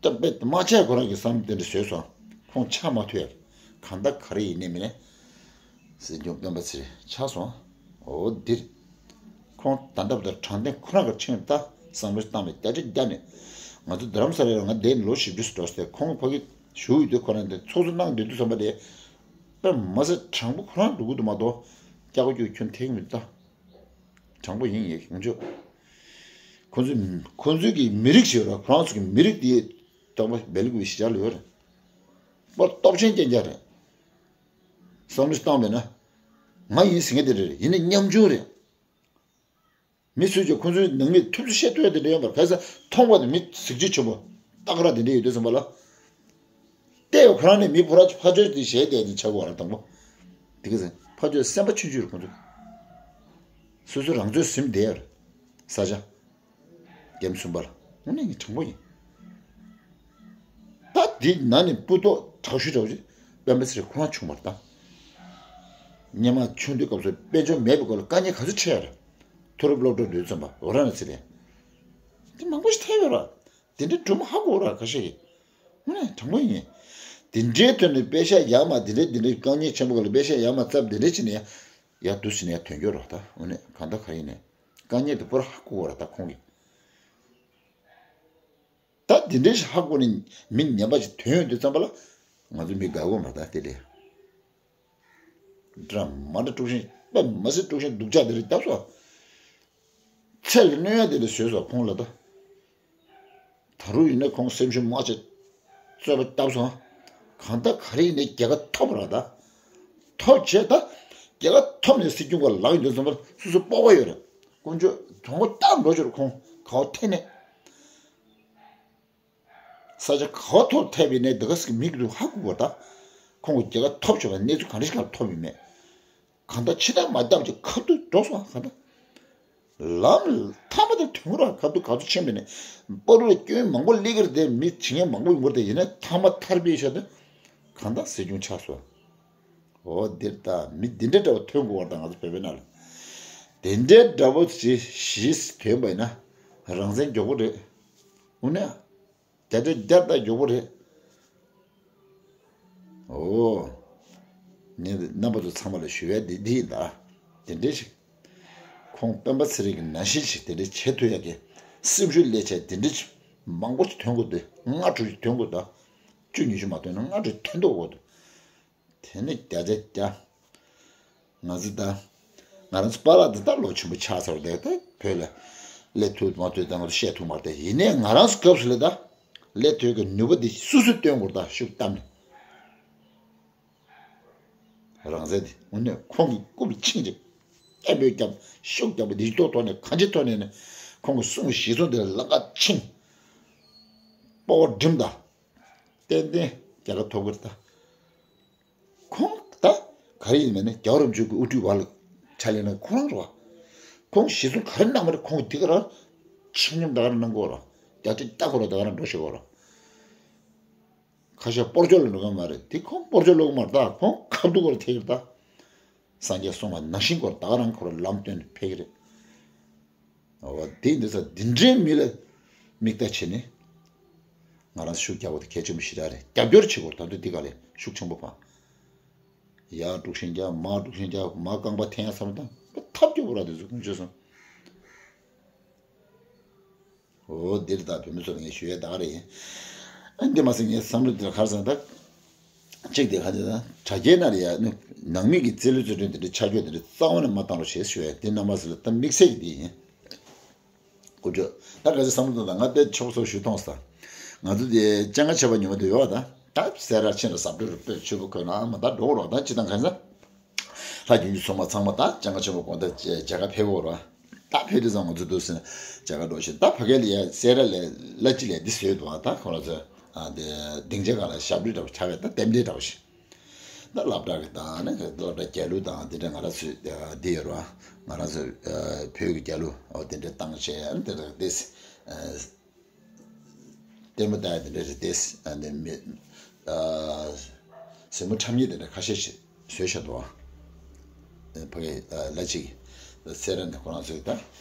སྟབས་མ་ཆགས་ཁོ་རང་གི་བསམ་འདི་འདྲ་བཟོས་སོང་། ཁོང་ཆགས་མ་ཐུབ་ཡ། གང་ལྟར་ག་རེ་ཡིན་ནའི་མིན་ནའི། སྲིད་སྐྱོང་སྤེན་པ་ཚེ་རིང་ཆགས་སོང་། འོ་འདིར། ཁོང་ད་ལྟ་བར་དུ་དྲང་བདེན་ཁོ་རང་གི་ཁྲིམས་ལྟར་བསམ་བློ་བཏང་བའི་བརྒྱ་ཆ་བརྒྱ་ནས། ང་ཚོ་རྡ་རམ་ས་ལ་ལ་ང་བསྡད་ལོ་བཞི་བཅུ་འགྲོ་སྟེ་ཁོང་ཕ་གི་བཞུགས་ཡོད་དུས་ཁོ་རང་འདི་ཚོགས་གཙོ་གནང་བསྡད་དུས་ཙམ་པ་དེ། དཔེ་མ་སྲིད་དྲང་པོ་ཁོ་རང་འགྲོ་གི་འདུག་མ་གཏོགས་སྐྱག་པ་རྒྱུག་ཁྱོན་ཐེག་མི་ལྟ། དྲང་པོ་ཡིན་ཡིན་ཡང་ཆོག་ཁོ་ཚོས་ཁོ་ཚོས་ཀྱི་མི་རིགས་ཤིག་ཡོད་ར། ཁོ་རང་ཚོ་གི་མི་རིགས་དེ་དྲང་པོ་སྦེལ་ཀོབ་གཞིས་ཆགས་ལ་ཡོད་རེད། པར་སྟོབས་ཆེན་རྐྱང་རྐྱང་རེད། བསམ་བློ་བཏང་བས་ན། ང་ཡིན་ཟེར་མཁན་དེ་རེད། ཡིན་ན་ཉམ་ཆུང་རེད། མི་སུས་ཀྱང་ཁོ་ཚོའི་ནང་མིས་ཐུབ་ཚོད་བཤད་ཐུབ་ཡ་དེ་འདྲ་ཡོད་པར་ག་ས་མཐོང་བ་དེ་མི་གཟི་བརྗིད་ཆེན་པོ་སྟག་ར་དེ་འདྲ་ཡོད་དུས་ཙམ་པ་ལ། བལྟས་ཡོད་ཁོ་རང་ནས་མི་ཕོ་ར་ཕ་ཆོས་དེ་བྱས་བསྡད་དེ་ཆགས་པ་ར་དང་པོ། དེ་ག་ས་ཕ་ཆོས་སེམས་པ་ཆུང་ཆུང་རེད་ཁོ་ཚོ། སོ་སོ་རང་ཚོའི་སེམས་བདེ་ཡ་རེད། ས་ཆ། རྒྱ་མི་གསུམ་པ་ལ། དངོས་གནས་ངས་དྲང་པོ་ཡིན། ད་འདི་ན་ནི་སྤུ་ཏོག་དྲག་ཤུལ་དྲག་ཤུལ་སྤེན་པ་ཚེ་རིང་ཁོ་རང་བྱུང་བར་ད། སྔོན་མ་ཆུང་དུས་སྐབས་སུ་དཔལ་འབྱོར་མེད་པའི་སྐོར་ལ་དཀའ་ངལ་ག་ཚོད་འཕྲད་ཡ་རེད། མཐོ་རིམ་སློབ་གྲྭ་འགྲོ་དུས་ཙམ་པ་འོ་ར་ན་ཚེ་རིང་། འདི་མང་པོ་ཞིག་ཐལ་ཡོད་ར། དེ་འདྲའི་སྒྲུང་མ་ཧ་གོ་ར་ཁ་ཤས་ཀྱིས། དངོས་གནས་དྲང་པོ་ཡིན། དེ་འདྲའི་དོན་ནི་དཔེ་ཤག་ཡག་མ་དེ་འདྲའི་དེ་འདྲའི་དཀའ་ངལ་ཆེན་པོ་ག་ལ་དཔེ་ཤག་ཡག་མ་བརྩམས་དེ་འདྲའི་ཕྱིན་ནས་ཡ་ཡ་དུ་ཕྱིན་ནས་ཡ་དོན་འཁྱོལ་རོགས་ད་དངོས་གནས་གང་ལྟར་ག་ཡིན་ནས་དཀའ་ངལ་དེ་པོ་ར་ཧ་གོ་བ་ར་ད་ཁོང་གིས། ད་དེ་འདྲའི་ཞིག་ཧ་གོ་ནས་མི་ངན་པ་ཞིག་ཐོན་ཡོང་དུས་ཙམ་པ་ལ་ང་ཚོ་མི་དགའ་གོ་མ་ད་དེ་ལས། འདྲ་མ་འདྲ་དཀྲུག་ཤིང་དཔེ་མ་སྲིད་དཀྲུག་ཤིང་སྡུག་ཅག་དེ་རིགས་བཏབ་སོང་། ཚེ་ལ་གནོད་ཡ་དེ་ལས་བཟོས་སོང་ཁོང་ལ་ད། ད་རུང་ཡིན་ན་ཁོང་སེམས་ཤུགས་མ་ཆད་རྩོད་པ་བཏབ་སོང་། གང་ལྟར་ག་རེ་ཡིན་ནའི་རྒྱལ་ཁ་ཐོབ་ར་ད། ཐོབ་བྱས་ད། རྒྱལ་ཁ་ཐོབ་ནས་སྲིད་སྐྱོང་ག་ལངས་ཡོང་དུས་ཙམ་པར་སོ་སོ་སྤོབས་པ་ཡོད་རེད། དཀོན་མཆོག་གྲོང་པ་ལྟར་འགྲོ་ཆོག་རེད། ཁོང་ག་བ་འཐེན་ནས། ས་ཆ་ག་བ་ཐོབ་ཐེབས་པའི་ནས་འདི་ག་སྲིད་མིག་ཏུ་ཧ་གོ་བ་ད། ཁོང་གི་རྒྱལ་ཁ་ཐོབ་ཆོག་པའི་གནས་ཚུལ་ག་འདྲ་ཞིག་ག་ཐོབ་ཡོད་མེད། གང་ལྟར་ཕྱི་ཐག་མ་བརྒྱབ་ཀྱི་ཁ་ཐུག་འགྲོ་སོང་གང་ལྟར། ལམ་མཐའ་མ་དེ་ཐོན་ར་ཁ་ཐུག་ག་ཚོད་ཕྱིན་པས་ནས་པ་རུ་ལ་སྐྱོན་མང་པོ་སླེབས་ཀྱི་རེད་དེ། མི་བྱེད་མཁན་མང་པོ་ཡོང་གི་རེད་དེ། ཡིན་ན་མཐའ་མ་ཐར་པའི་ཆ་དེ་གང་ལྟར་སྲིད་སྐྱོང་ཆགས་སོང་། འོ་འདིར་ད་མི་འདི་འདྲ་འདྲ་བོ་ཐོན་དགོས་བར་ད་ང་ཚོ་བོད་པའི་ནང་ལ་འདི་འདྲ་འདྲ་བོ་ཞིག་ཞིག་ཐོན་པ་ཡིན་ན་རང་བཙན་མགྱོགས་པོ་རེད། འོ་ན། བརྒྱ་ཆ་བརྒྱ་ལྟ་མགྱོགས་པོ་རེད། འོ། ངས་རྣམ་པ་ཚོ་ཚང་མ་ལ་ཞུ་ཡ་འདི་འདི་ཡིན་ད། དེ་འདྲས་ཞིག་ཁོང་སྤེན་པ་ཚེ་རིང་གི་ནང་བཞིན་ཞིག་དེ་འདྲས་བྱེད་ཐུབ་ཡ་གི་སེམས་ཤུགས་སླེབས་བྱས་དེ་འདྲས་ཞིག་མང་པོ་ཞིག་ཐོན་དགོས་འདུག་ལྔ་དྲུག་ཞིག་ཐོན་དགོས་འདུག་བཅུ་ཉི་ཤུ་མ་ཐོན་ན་ལྔ་དྲུག་ཐོན་ཐུབ་དགོས་འདུག་དེ་ནི་བརྒྱ་ཆ་བརྒྱ། ང་ཚོ་ད། ང་རང་ཚོ་པཱ་ལགས་འདི་ད་ལོ་ཆེན་པོ་ཆགས་ཚར་བ་དེ་ད་བོད་ལ་སླེབས་ཐུབ་མ་ཐུབ་ད་ང་ཚོ་བཤད་ཐུབ་མ་རེད། ཡིན་ནའི་ང་རང་ཚོ་སྐབས་སུ་ལ་ད་སླེབས་ཐུབ་ཀྱི་ནུས་པ་འདི་སོ་སོས་སྟོན་དགོས་རེད། ད་ཤུགས་བཏབ་ནས་རང་བཙན་འདི་དངོས་གནས་ཁོང་གི་སྐུ་པར་ཆིངས་ཅིག་སྐད་འབོད་བརྒྱབ་ཤུགས་བརྒྱབ་པ་འདི་ཐོག་ཐོག་ནས་གང་ཅི་ཐོག་ནས་ནས་ཁོང་གི་གསུང་གཞི་བཟུང་འདི་ལ་ལམ་ཁ་ཆིངས་སྤོ་བོ་འགྲིམ་ད། ཏན་ཏན་རྒྱལ་ཁ་ཐོབ་ཀྱི་རེད་ད། ཁོང་ད་ག་རེ་ཡིན་མིན་ནི་རྒྱལ་བ་རིན་པོ་ཆེ་གི་དབུ་ཁྲིད་འོག་ལ་ཕྱག་ལས་གནང་ཁོ་རང་རེད་བ། ཁོང་གཞི་བཟུང་ག་རེ་གནང་མ་རེད། ཁོང་འདི་ག་རང་ཆིངས་སྙོམས་ད་ག་རང་གནང་གི་ཡོད་རེད། རྒྱ་ཆེ་ལྟ་ཁོ་རང་ད་ག་རང་འགྲོ་ཤེས་ཀྱི་ཡོད་རེད། ཁ་ཤས་སྤོར་སྐྱོར་ལ་འགྲོ་གི་མ་རེད། དེ་ཁོང་སྤོར་སྐྱོར་ལོག་གི་མ་རེད། ད་ཁོང་ཁ་ཐུག་སྐོར་ཐེབས་ཀྱི་རེད་ད། སངས་རྒྱས་གསུངས་པ་ནང་བཞིན་སྐོར་ད་ག་རང་ཁོ་རང་ལམ་སྟོན་ནས་ཕེབས་ཀྱི་རེད། འོ་དེ་འདི་ཚོ་འདི་འདྲའི་མི་ལ་མིག་ལྟ་བྱེད་ནི། ང་རང་ཤུགས་རྒྱག་པ་དེ་གལ་ཆེན་པོ་ཞེ་དྲག་རེད། རྒྱབ་སྐྱོར་བྱེད་དགོས། ད་དུང་འདི་ག་ལས་ཤུགས་ཆེན་པོ་ཕང་། ཡར་དཀྲུག་ཤིང་རྒྱག་མར་དཀྲུག་ཤིང་རྒྱག་མར་རྐང་པ་འཐེན་ཡ་བསམ་བློ་བཏང་། ཐབས་སྐྱོ་པོ་ར་དེ་ཚོ་ཀུན་སྤྱོད་སོང་། འོ་འདིར་ད་བོད་མི་ཚོ་ལ་ངས་ཞུ་ཡ་ད་ག་རེད་ཡིན། ཨ་འདི་མ་ཟད་ངའི་བསམ་བློ་འདི་ལ་ག་རེ་བསམ་ད། གཅིག་དེ་ག་ཚོད་ད་དྲ་རྒྱའི་ནང་ལ་ཡ་ནི་ནང་མི་གི་རྩིས་ལོ་རྩིས་སྒྲུང་དེ་འདྲ་ཆ་འཇོག་དེ་འདྲ་རྩ་བ་ནས་མ་བཏང་རོགས་བྱེད་ཞུ་ཡ། དེ་རྣམ་པ་ཚོ་ལ་ད་དམིགས་བསལ་གྱི་དེ་ཡིན། ཀུ་ཅོ། ད་ག་ཚོད་བསམ་བློ་བཏང་ད་ང་དཔེ་ཆོག་སོགས་ཞུ་ཐོངས་ས། ང་ཚོ་དེ་སྤྱན་སྔ་ཆོས་པ་ཉོ་མ་དེ་ཡོད་པ་ད། ད་སེ་ར་ཕྱིན་ལ་ཟབ་སྤྲོས་རུ་དཔེ་ཆོས་པ་ཁོས་ན་མ་ད་འགྲོ་རོགས་ད་ཅི་དང་གང་ཟེར། ལྷ་རྒྱུན་གྱི་ཚོགས་མ་ཚང་མ་ད་སྤྱན་སྔ་ཆོས་པ་དགོང་དག་མཇལ་ཁ་ཕེབས་འོ་ར། ད་ཕེབས་དུས་ཙང་ང་ཚོ་འདུག་ཟེར་ན་མཇལ་ཁ་འགྲོ་ཞིང་། ད་ཕ་གི་ལ་ཡ་སེ་ར་ལ་གླ་ཅི་ལས་འདི་བཟོས་འདུག་ད་ཁོ་རང་ཚོ་ཨ་དེ་སྡིངས་ཆ་སྒང་ལ་ཞབས་བྲོ་འདྲ་བོ་འཁྲབ་པའི་ད་རྟེན་འབྲེལ་འདྲ་བོ་ཞིག་ད་སློབ་གྲྭ་གི་དང་ནི་སློབ་གྲྭ་རྒྱལ་གླུ་དང་འདི་འདྲ་ང་རང་ཚོའི་འདི་ཡོད་ར། ང་རང་ཚོ་བོད་ཀྱི་རྒྱལ་གླུ་འོ་དེ་འདྲ་བཏང་བྱས་ཨ་ནི་དེ་འདྲ་ཏེ། ལྟད་མོ་ལྟ་ཡ་དེ་འདྲ་རེད་དེ། ཨ་ནི་མི་ཨ་གཟིགས་མོ་འཁྲབ་མཁན་དེ་འདྲ་ཁ་ཤས་ཤིག་བཟོས་བཞག་འདུག་ཨ་ཕ་གི་ཨ་ལ་ཅིག་སེ་ར་ནས་ཁོ་རང་ཚོས་ད་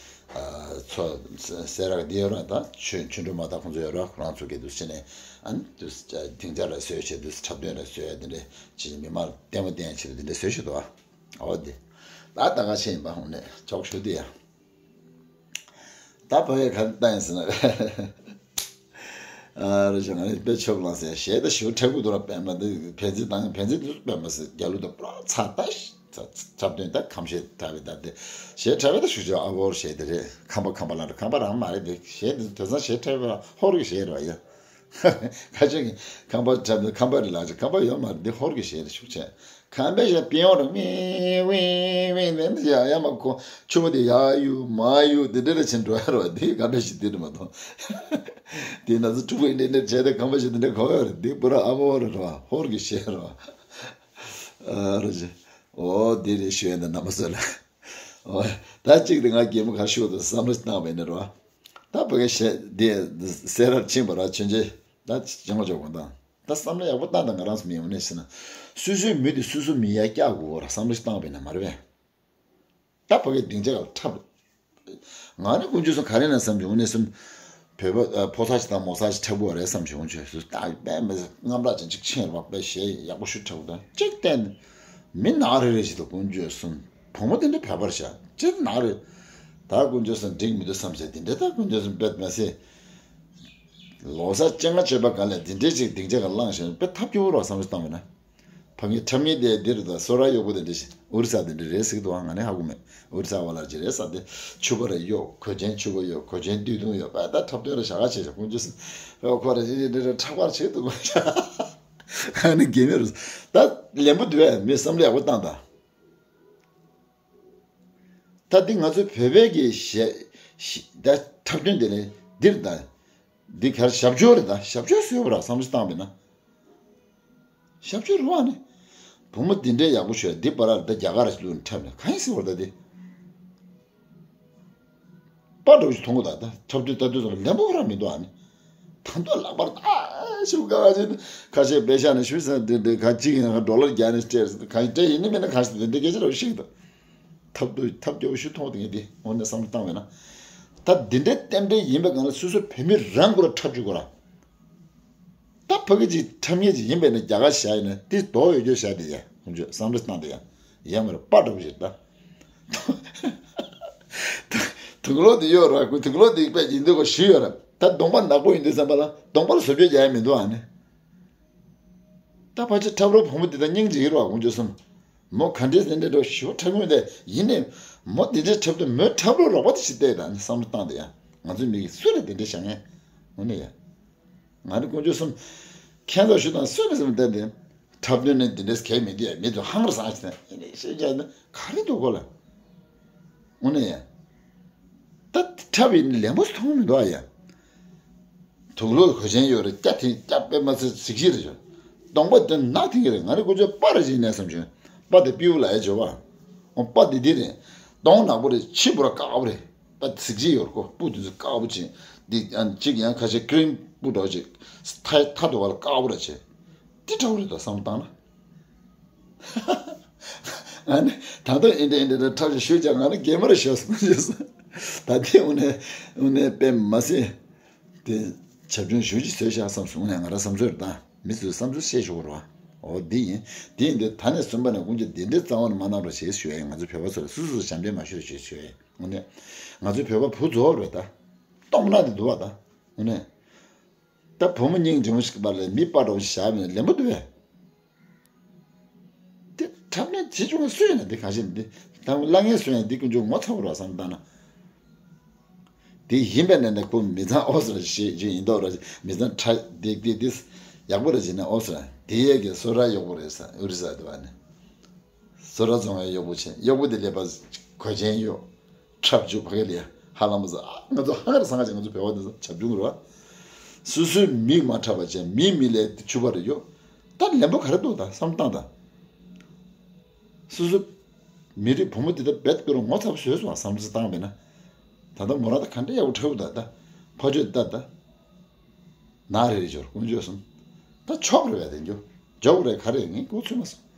ཨ་ཚོ་སེ་ར་གི་འདི་ཡོད་ར། ད་ཆོས་ཆོས་སྒྲོན་མ་ད་ཁོང་ཚོ་ཡོད་ར། ཁོ་རང་ཚོ་གི་འདུག་ཕྱི་ནས་ཨ་ནི་འདུག་སྡིངས་ཆ་ར་བཟོས་བྱས་འདུག་འཁྲབ་སྟོན་ར་བཟོས་ཡ་དེ་འདྲ་ཅིག་མི་མང་ལ་ལྟད་མོ་བསྟན་ཡ་ཆེད་དུ་དེ་འདྲ་བཟོས་བཞག་འདུག་ཨ་འོ་དེ་ད་ད་ག་ཆེ་ཡིན་པ་ཧོང་ནས་ཅོག་ཞུ་དུ་ཡ། ད་བོད་ཡིག་ག་རེ་བཏང་ཡིན་ཟེར་ན། ཨ་རེ་ཞིག་ང་ནི་དཔེ་ཆོབ་ལང་ཟེར་གཞས་ད་ཞུ་འཁྲབ་གི་འདུག་ར། པད་མ་འདི་བན་ཚི་དང་བན་ཚི་འདི་པད་མ་ཟེར་རྒྱ་ལུ་ད་པྲ་ཚ་ད་ཤ་ཚ་འཁྲབ་སྟོན་ད་ཁམས་གཞས་འཁྲབ་པའི་ད་དེ་གཞས་འཁྲབ་པའི་ད་ཞུ་ཆོག་ཨ་བོར་གཞས་དེ་རེད། ཁམས་པ་ཁམས་པ་ལ་རེད། ཁམས་པ་རང་མ་རེད། དེ་གཞས་འདི་དེང་སང་གཞས་འཁྲབ་པའི་ཧོར་གྱི་གཞས་རེད་བ་ཡ། ཁ་ཅིག་གིས་ཁམས་པ་འཁྲབ་ནས་ཁམས་པ་རེད་ལབ་ཅིག་ཁམས་པ་ཡོད་མ་རེད། འདི་ཧོར་གྱི་གཞས་རེད་ཤུགས་ཆེ། ཁམས་པའི་གཞས་པི་ཡོང་རེད། ཝིང་ཝིང་ཝིང་ལབ་ནས་ཡ་ཡ་མ་གོ་ཆུ་བོ་དེ་ཡ་ཡུ་མ་ཡུ་དེ་འདྲ་རེ་བྱེད་འགྲོ་ཡ་རེད་བ། འདི་ཁམས་པའི་གཞས་འདི་རེད་མ་གཏོགས། དེ་ན་ཚོ་ཕྲུ་གུ་འདི་འདྲ་བྱས་ཏེ་ཁམས་པའི་གཞས་འདི་འདྲ་གོ་ཡ་རེད། འདི་པུ་ར་ཨ་མོ་རེད་བ། ཧོར་གྱི་གཞས་རེད་བ། ཨ་རེ་ཅི། འོ་འདི་རེད་ཞུ་ཡ་འདི་རྣམ་པ་ཚོ་ལ། འོ་ད་གཅིག་དེ་ང་གད་མོ་ཁ་ཤོར་དུ་བསམ་བློ་བཏང་བས་ནི་རེད་བ། ད་ཕ་གི་གཞས་འདི་སེ་རར་ཕྱིན་པ་ར་ཆོས་རྗེ་ད་ཅང་ག་ཅོག་གོ་དང་། ད་བསམ་བློ་ཡག་པོ་བཏང་དང་། ང་རང་ཚོ་མི་ཡོང་ནས་ཟེར་ན། སོ་སོའི་མི་དེ་སོ་སོའི་མི་ཡར་བཀྱག་དགོས་ར་བསམ་བློ་ཞིག་བཏང་བས་ན་མ་རེད་པས། ད་ཕ་གི་སྡིངས་ཆ་ག་ལ་འཁྲབ། ང་ནི་དཀོན་མཆོག་གསུམ་ག་རེ་ན་བསམ་བྱུང་ནས་སུམ། བོད་པ་ཕོ་གསར་ཞིག་དང་མོ་གསར་ཞིག་འཁྲབ་དགོས་རེད་བསམ་བྱུང་། ཆོས་སུ་ད་དཔེ་མི་སྲིད་རྔམ་ར་ཅན་ཅིག་ཆེན་ར་དཔེ་གཞས་ཡག་པོ་ཞིག་འཁྲབ་དང་གཅིག་བལྟས་ནས་མི་ནག་རེ་རེ་ཞིག་ཏུ་དཀོན་མཆོག་གསུམ། བུ་མོ་དེ་འདྲ་བོད་པར་བཞག་ཅི་ནག་རེད། ད་དཀོན་མཆོག་གསུམ་འགྲིག་མི་འདུག་བསམ་ཟེར་དེ་འདྲ་ད་དཀོན་མཆོག་གསུམ་དཔེ་མ་སྲིད། ལོ་གསར་སྤྱན་སྔ་མཆོད་པ་ག་ལས་འདི་འདྲའི་ཅིག་སྡིངས་ཆ་ག་བླངས་ཤིང་དཔེ་ཐབས་སྐྱོ་བོ་རོགས་བསམ་བློ་བཏང་བས་ན། ཕ་གི་འཁྲབ་མཁན་དེ་འདིར་དང་སོ་ར་གཡོག་པོ་དེ་འདྲ་ཞིག་ཨོ་རི་ས་དེ་འདྲ་རེད་ཟེར་གི་འདུག་ཨ། ང་ནི་ཧ་གོ་མེད། ཨོ་རི་ས་བ་ལ་ཅི་རེད་ས་དེ་ཕྱུ་པ་ར་གཡོག་གོས་ཆེན་ཕྱུ་པ་གཡོག་གོས་ཆེན་སྟོད་ཐུང་གཡོག་པ་ད་འཁྲབ་སྟོན་ར་བྱ་ག་བྱེད་བྱ་དཀོན་མཆོག་གསུམ། ཨོ་ཁོ་ར་ཅི་འདྲ་འདྲ་འཁྲབ་གར་བྱེད་འདུག་མ་བྱ། ཨ་ནི་རྒན་མོ་རུ། ད་ལན་པོ་འདུག་བས། མི་བསམ་བློ་ཡག་པོ་བཏང་དང་། ད་འདི་ང་ཚོའི་བོད་པའི་གི་ཞེ་ཞེ་ད་འཁྲབ་སྟོན་དེ་ལས་འདིར་ད། འདི་གར་ཞབས་ཕྱོགས་རེད། ད་ཞབས་ཕྱོགས་བཟོས་པ་ར་བསམ་བློ་བཏང་བས་ན། ཞབས་ཕྱོགས་རུ་བ་ནི། བུ་མོ་འདི་འདྲའི་ཡག་པོ་ཞོས་འདི་པ་ར་ད་རྒྱ་གར་ཞིག་ལུས་འཁྲབ་ནས་གང་ཡིན་ཟེར་བར་ད་འདི། པར་འདྲ་བོ་ཞིག་མཐོང་གི་ད། ད་འཁྲབ་དུས་ལྟ་དུས་ཙམ་ལན་པོ་ར་མི་འདུག་ཨ་ནི། ད་འདོད་ལག་པར་ད་ཞུ་ག་བ་ཅིག་ཁ་ཤས་པེ་ཤ་ནས་ཞུས་ཟེར་འདི་འདི་ག་གཅིག་ཡིན་ན་ཌོ་ལར་བརྒྱ་ནས་སྤྲད་ག་སྤྲད་ཡིན་ནི་མིན་ན་ག་ཞིག་འདི་འདི་སྐད་ཆ་ར་བཤད་གི་འདུག་ཐབས་སྡུག་ཐབས་སྐྱོ་བོ་ཞུ་མཐོང་དེ་ངས་འདི་འོ་ནས་བསམ་བློ་བཏང་བས་ན། ད་འདི་འདྲའི་རྟེན་འབྲེལ་ཡིན་པའི་སྒང་ལ་སོ་སོ་བོད་མི་རང་ཁོ་ར་འཁྲབ་བཅུག་གོ་ར། ད་ཕ་གི་ཅིག་འཁྲབ་མཁན་ཅིག་ཡིན་པས་ན་རྒྱ་གར་བཞག་ཡིན་ན་དེ་དོགས་ཡོད་རྒྱུ་བཞག་དེ་ཡ་ཁོང་ཚོས་བསམ་བློ་བཏང་དེ་ཡ་ཡ་མ་རེད་པ་འདྲ་བོ་ཞིག་ད། དུག་ལོག་དེ་ཡོད་ར་ཁོ་དུག་ལོག་དེ་དཔེ་ཡིན་འདུག་གོ་ཞུས་ཡོད་ར། ད་གདོང་པ་ནག་པོ་ཡིན་དུས་ཙམ་པ་ལ་གདོང་པ་ལ་བཟོ་བཅོས་རྒྱག་ཡ་མི་འདུག་ཨ་ནི། ད་ཕལ་ཆེར་འཁྲབ་རོགས་བུ་མོ་དེ་དང་སྙིང་རྗེ་ཡོད་ར་ཁོང་ཚོས་སམ། མོ་ག་འདྲས་དེ་འདྲས་འགྲོ་ཞིབ་འཁྲབ་མྱོང་དེ་ཡིན་ནས་མོ་དེ་འདྲས་འཁྲབ་དུས་མོའི་འཁྲབ་རོགས་རོགས་པ་དེ་ཞིག་བལྟས་དང་ནི་བསམ་བློ་བཏང་དེ་ཡང་ང་ཚོའི་མི་གིས་སུ་རེད་དེ་འདྲས་བྱ་ངན། འོ་ནི་ཡ། ང་ནི་དཀོན་མཆོག་གསུམ། ཁྱེད་ཚོ་ཞུ་དང་སུ་རེད་བསམ་བལྟས་དེ། འཁྲབ་སྟོན་ནི་དེ་འདྲས་གལ་མི་འདུག་ཡ་མི་ཚོ་ཧང་ར་སང་ཞིག་དང་ཡིན་ནས་ཤེས་རྒྱ་ནི་ག་རེ་འདུག་གོ་ལ། འོ་ནི་ཡ། ད་འཁྲབ་ཡིན་ལན་པོ་མཐོང་མི་འདུག་ཡ། དུག་ལོག་གོས་ཆེན་ཡོད་རེད་སྐྱ་དེ་སྐྱ་དཔེ་མ་ཚད་གཟིག་གཞི་རེད་ཤག་གདོང་པ་དེ་ནག་ཐིང་གི་རེད། ང་རེ་ཀུ་ཅོ་པ་རེ་བཞིན་ནས་བསམ་བྱུང་། པ་དེ་པིའུ་ལ་ཡ་བྱོ་བ། འོ་པ་དེ་འདི་རེད། གདོང་ནག་པོ་རེད་ཕྱི་པོ་ར་དཀར་པོ་རེད། པ་གཟིག་གཞི་ཡོད་རེད་ཀོ་སྤུ་དེ་ཚོ་དཀར་པོ་ཅིག་འདི་ཡང་གཅིག་ཡང་ཁ་ཤས་ཀྲིམ་སྤུ་འདྲ་བོ་ཅིག་ཐ་ཐ་དུ་བ་ལ་དཀར་པོ་ར་བྱེད། འདི་འདྲ་བོ་རེད་དོ་བསམ་བཏང་ན། ཨ་ནི་ད་དུང་ཨིན་འདྲ་ཨིན་འདྲ་འཁྲབ་ཅིག་ཞུས་ཀྱང་ང་ནི་རྒན་མོ་རེ་ཤོར་སོང་ཞུས་སོང་། ད་ཐེངས་དངོས་གནས་དངོས་གནས་དཔེ་མ་སྲིད་དེ་བྱ་ཁྱུང་ཞུ་ཅིག་བཟོས་ཤག་བསམ་སོང་ནས་ང་རང་བསམ་ཚུལ་རེད་ད། མི་ཚོས་བསམ་ཚུལ་བཤད་ཤོག་རོགས། འོ་འདི་ཡིན་འདི་ཡིན་དེ་ད་ནས་བཟུང་པ་ནས་དགུན་གྱི་དེ་འདྲའི་རྩ་བ་ནས་མ་གནང་རོགས་ཞེས་ཞུ་ཡ་ཡིན། ང་ཚོ་བོད་པ་ཚོ་ལ་སུ་སུ་ཞབས་འདྲེན་མ་ཞུ་རོགས་ཞེས་ཞུ་ཡ་ཡིན། དངོས་གནས་ང་ཚོའི་བོད་པ་བུ་རྫོགས་རེད་ད། སྟོང་ན་དེ་འདུག་བ་ད། དངོས་གནས། ད་བུ་མོ་སྙིང་རྗེ་མོ་ཞིག་པ་ལས་མི་པ་འདྲ་བོ་ཞིག་བཞག་མིན་ལན་པོ་འདུག་བས། དེ་འཁྲབ་ནས་བྱེད་ཆུང་བ་སུ་ཡིན་ན་དེ་གང་ཤེས་འདི། ད་གླ་ངན་སུ་ཡིན་འདི་ཀུན་སྤྱོད་ངོ་ཚ་བོ་ར་བསམ་བཏང་ན། དེ་ཡིན་པས་ན་ནས་ཁོ་མི་ཚང་ཨོ་སི་ར་ཞེས་ཅིག་ཡིན་མདོག་ར་མི་ཚང་ཁྲ་དེ་དེ་དེ་ཡག་པོ་ར་བྱས་ན་ཨོ་སི་ར་དེ་ཡས་ཀྱི་སོ་ར་གཡོག་པོ་རེད་ས་ཨུ་རི་ས་དེ་བ་ནས། སོ་ར་རྫོང་བའི་གཡོག་པོ་ཆེ་གཡོག་པོ་དེ་ལས་པ་གོས་ཆེན་གཡོག་འཁྲབ་རྒྱུ་ཕ་གི་ལས་ཧ་ལམ་ཟ་ང་ཚོ་ཧང་ར་སང་ཅིག་ང་ཚོ་བོད་པ་དེ་ཚོ་བྱབ་ཆུང་རུ་བ། སོ་སོའི་མིག་མ་འཁྲབ་པ་བྱས་མིའི་མི་ལས་ཆུ་བ་རེ་གཡོག་ད་ལན་པོ་ག་རེ་འདུག་ད་བསམ་བཏང་ད། སོ་སོ་མི་རིགས་བུ་མོ་དེ་ད་བེད་ཀྱི་རུ་ངོ་ཚ་པོ་བཟོས་སོང་བསམ་བློ་བཏང་བས་ན། ད་ལྟ་མོ་རང་ད་ག་འདྲ་ཡག་པོ་འཁྲབ་ད་ད་ཕ་ཆོས་ད་ད། ན་རེ་རེ་འབྱོར་དཀོན་མཆོག་གསུམ། ད་ཆོག་རེ་བས་དེ་འགྱོ། འཇོག་རེ་ག་རེ་ངས་མགོ་ཚོས་མ་སོང་།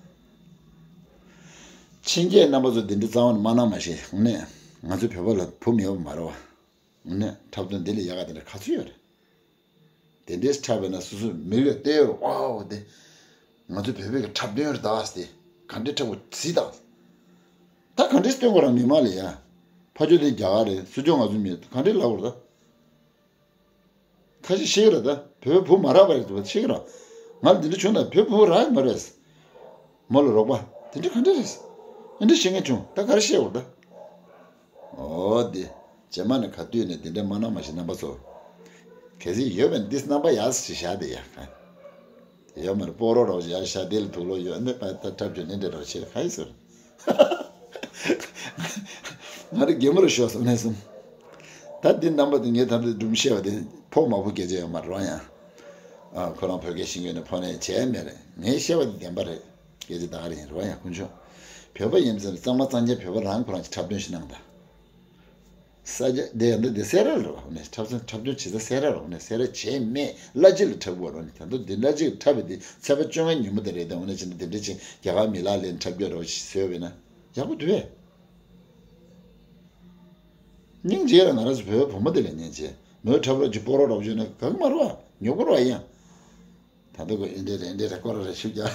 ཕྱིན་ཆད་རྣམ་པ་ཚོ་འདི་འདྲའི་རྩ་བ་ནས་མ་གནང་མ་ཤེས་ནས་ང་ཚོ་བོད་པ་ལ་བུ་མེད་པ་མ་རེད་བ། ནས་འཁྲབ་སྟོན་འདི་ལས་ཡག་ག་དེ་འདྲ་ག་ཚོད་ཡོད་རེད། དེ་འདྲའི་འཁྲབ་པས་ན་སོ་སོའི་མིག་ལ་བལྟས་ཡོད་རེད་ཨོ་དེ། ང་ཚོ་བོད་པའི་གི་འཁྲབ་སྟོན་རེད་ད་ཟེར་ཏེ་ག་འདྲའི་འཁྲབ་དགོས་ཟིག་ད། ད་ག་འདྲའི་སྟོན་དགོས་རང་མི་མང་ལ་ཡ། ཕ་ཆོས་དེ་རྒྱ་གར་རེད་སུ་ཆོ་ང་ཚོ་མི་ག་འདྲའི་ལབ་དགོས་རེད་ད། ཁ་ཤས་ཤེས་ཀྱི་རེད་ད། བོད་པའི་བུ་མ་རག་པ་རེད་འདུག་ཤེས་ཀྱི་རེད། ང་ལ་འདི་འདྲ་བྱུང་ན་བོད་པའི་བུ་རག་ཡི་མ་རེད། མོ་ལ་རོགས་པ་དེ་འདྲ་ག་འདྲ་རེད། འདི་འདྲ་བཤད་མཁན་བྱུང་ད་ག་རེ་བཤད་འོར་ད། འོ་དེ། རྗེས་མ་ནས་ག་དུས་ནས་འདི་འདྲ་མ་གནང་མ་ཤེས་རྣམ་པ་ཚོ། གལ་སྲིད་ཡོད་པ་ན་འདི་རྣམ་པ་ཡག་ཞིག་བཞག་དེ་ཡག་ག་ཡོད་མ་རེད་སྤོ་རོགས་རོགས་ཡར་ཤ་དེ་ལ་དུག་ལོག་ཡོད་ནི་པ་ད་འཁྲབ་རྒྱུ་ནི་འདྲ་རོགས་བྱེད་ག་ཡི་ཟེར། ང་རེ་རྒན་མོ་རུ་ཤོག་སོང་ནས་སོང་། ད་འདི་རྣམ་པ་དེ་ངས་ད་ལྟ་སྒྲུང་བཤད་པ་དེ་ཕོག་མ་ཕོག་སྐད་ཆ་ཡོད་མ་རེད་རོ་ཡང་། ཨ་ཁོ་རང་བོད་སྐད་ཤེས་མཁན་ནི་ཕོ་ནས་བྱས་མེད་རེད་ངས་བཤད་པ་དེ་བདེན་པ་རེད། སྐད་ཆ་ད་ག་རེ་ཡིན་རོ་ཡང་དཀོན་མཆོག་བོད་པ་ཡིན་ཙང་གཙང་མ་གཙང་རྐྱང་བོད་པ་རང་ཁོ་རང་གི་འཁྲབ་སྟོན་ཞིག་གནང་དང་། ས་ཆ་དེ་ཡང་འདི་འདི་སེ་ར་རེད་བ་ནས་འཁྲབ་སྟོན་འཁྲབ་སྟོན་བྱེད་ས་སེ་ར་རེད་བ་ནས་སེ་ར་བྱས་མེད་གླ་སྤྱི་ལ་འཁྲབ་དགོས་རེད་བ་ནས་ད་དུང་འདི་གླ་སྤྱི་ལ་འཁྲབ་པའི་དེ་ཚེས་པ་བཅོ་ལྔ་ཉིན་མོ་དེ་རེད་དེ་འོ་ན་ཅི་ན་དེ་འདྲ་ཅིག་རྒྱ་གར་མི་ལག་ལེན་འཁྲབ་རྒྱུ་རོགས་ཞིག་བཟོས་བས་ན་ཡག་པོ་འདུག་བས། སྙིང་རྗེ་ལ་ང་རང་ཚོ་བོད་བུ་མོ་དེ་ལ་སྙིང་རྗེ་མོས་འཁྲབ་རོགས་ཀྱི་སྤོ་རོགས་རོགས་བྱོས་ན་གང་མ་རུ་བ་ཉོ་དགོས་རུ་བ་ཡིན་ཡང་། ད་ལྟ་ཁོ་ཨེ་འདྲས་རེད་ཨེ་འདྲས་རེད་སྐོར་རེ་ཞུ་རྒྱག་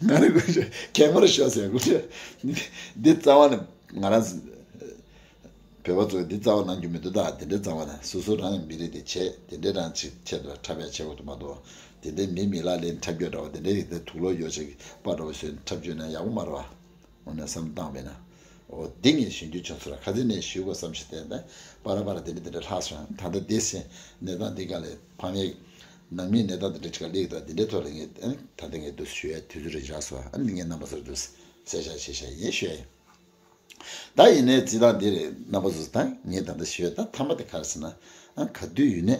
ང་རེ་དགོས་ཤེས་གད་མོ་རེ་ཤོར་ཟེར་དགོས་ཤེས། འདི་རྩ་བ་ནས་ང་རང་བོད་པ་ཚོས་འདི་རྩ་བ་གནང་རྒྱུ་མི་འདུག་ད་དེ་འདྲའི་རྩ་བ་ནས་སོ་སོ་རང་གི་མི་རིགས་དེ་བྱས་དེ་འདྲའི་རང་ཅིག་ཆེད་དུ་འཁྲབ་ཡ་བྱེད་དགོས་འདུག་མ་གཏོགས་དེ་འདྲའི་མི་མི་ལག་ལེན་འཁྲབ་རྒྱུ་འདྲ་བ་དེ་འདྲའི་ཡིག་དེ་དུག་ལོག་ཡོད་ཅིག་པ་འདྲ་བ་བཟོས་ནས་འཁྲབ་རྒྱུ་ན་ཡག་པོ་མ་རེད་བ། འོ་ན་བསམ་བཏང་བས་ན། འོ་འདི་ངས་ཞུ་རྒྱུ་བྱུང་ཚོད་ལ་ཁ་སང་ནས་ཞུ་དགོས་བསམ་ཞིག་བསྟན་ནས་པ་ར་པ་ར་དེ་འདྲ་དེ་འདྲ་ལྷག་སོང་ད་ལྟ་འདི་སེ་གནས་སྟངས་འདི་ག་ལས་ཕ་མའི་ ནང་མིའི་གནས་སྟངས་དེ་འདྲ་ཅིག་ལ་སླེབས་ཀྱི་འདུག་དེ་འདྲའི་ཐོག་ལ་ངས་ཨ་ནི་ད་ལྟ་ངས་འདུག་ཞུ་ཡ་དུས་ཚོད་རེ་བཞག་སོང་། ཨ་ནི་ངས་རྣམ་པ་ཚོར་འདུག་གསལ་བཤད་བྱེད་བཞག་ཡིན་ཞུ་ཡ་ཡིན། ད་ཡིན་ནའི་རྩིས་སྟངས་འདི་རེད། རྣམ་པ་ཚོ་ད་ངས་ད་ལྟ་ཞུས་ད་མཐའ་མ་དེ་ག་རེ་ཟེར་ན། ཨ་ག་དུས་ཡིན་ནའི་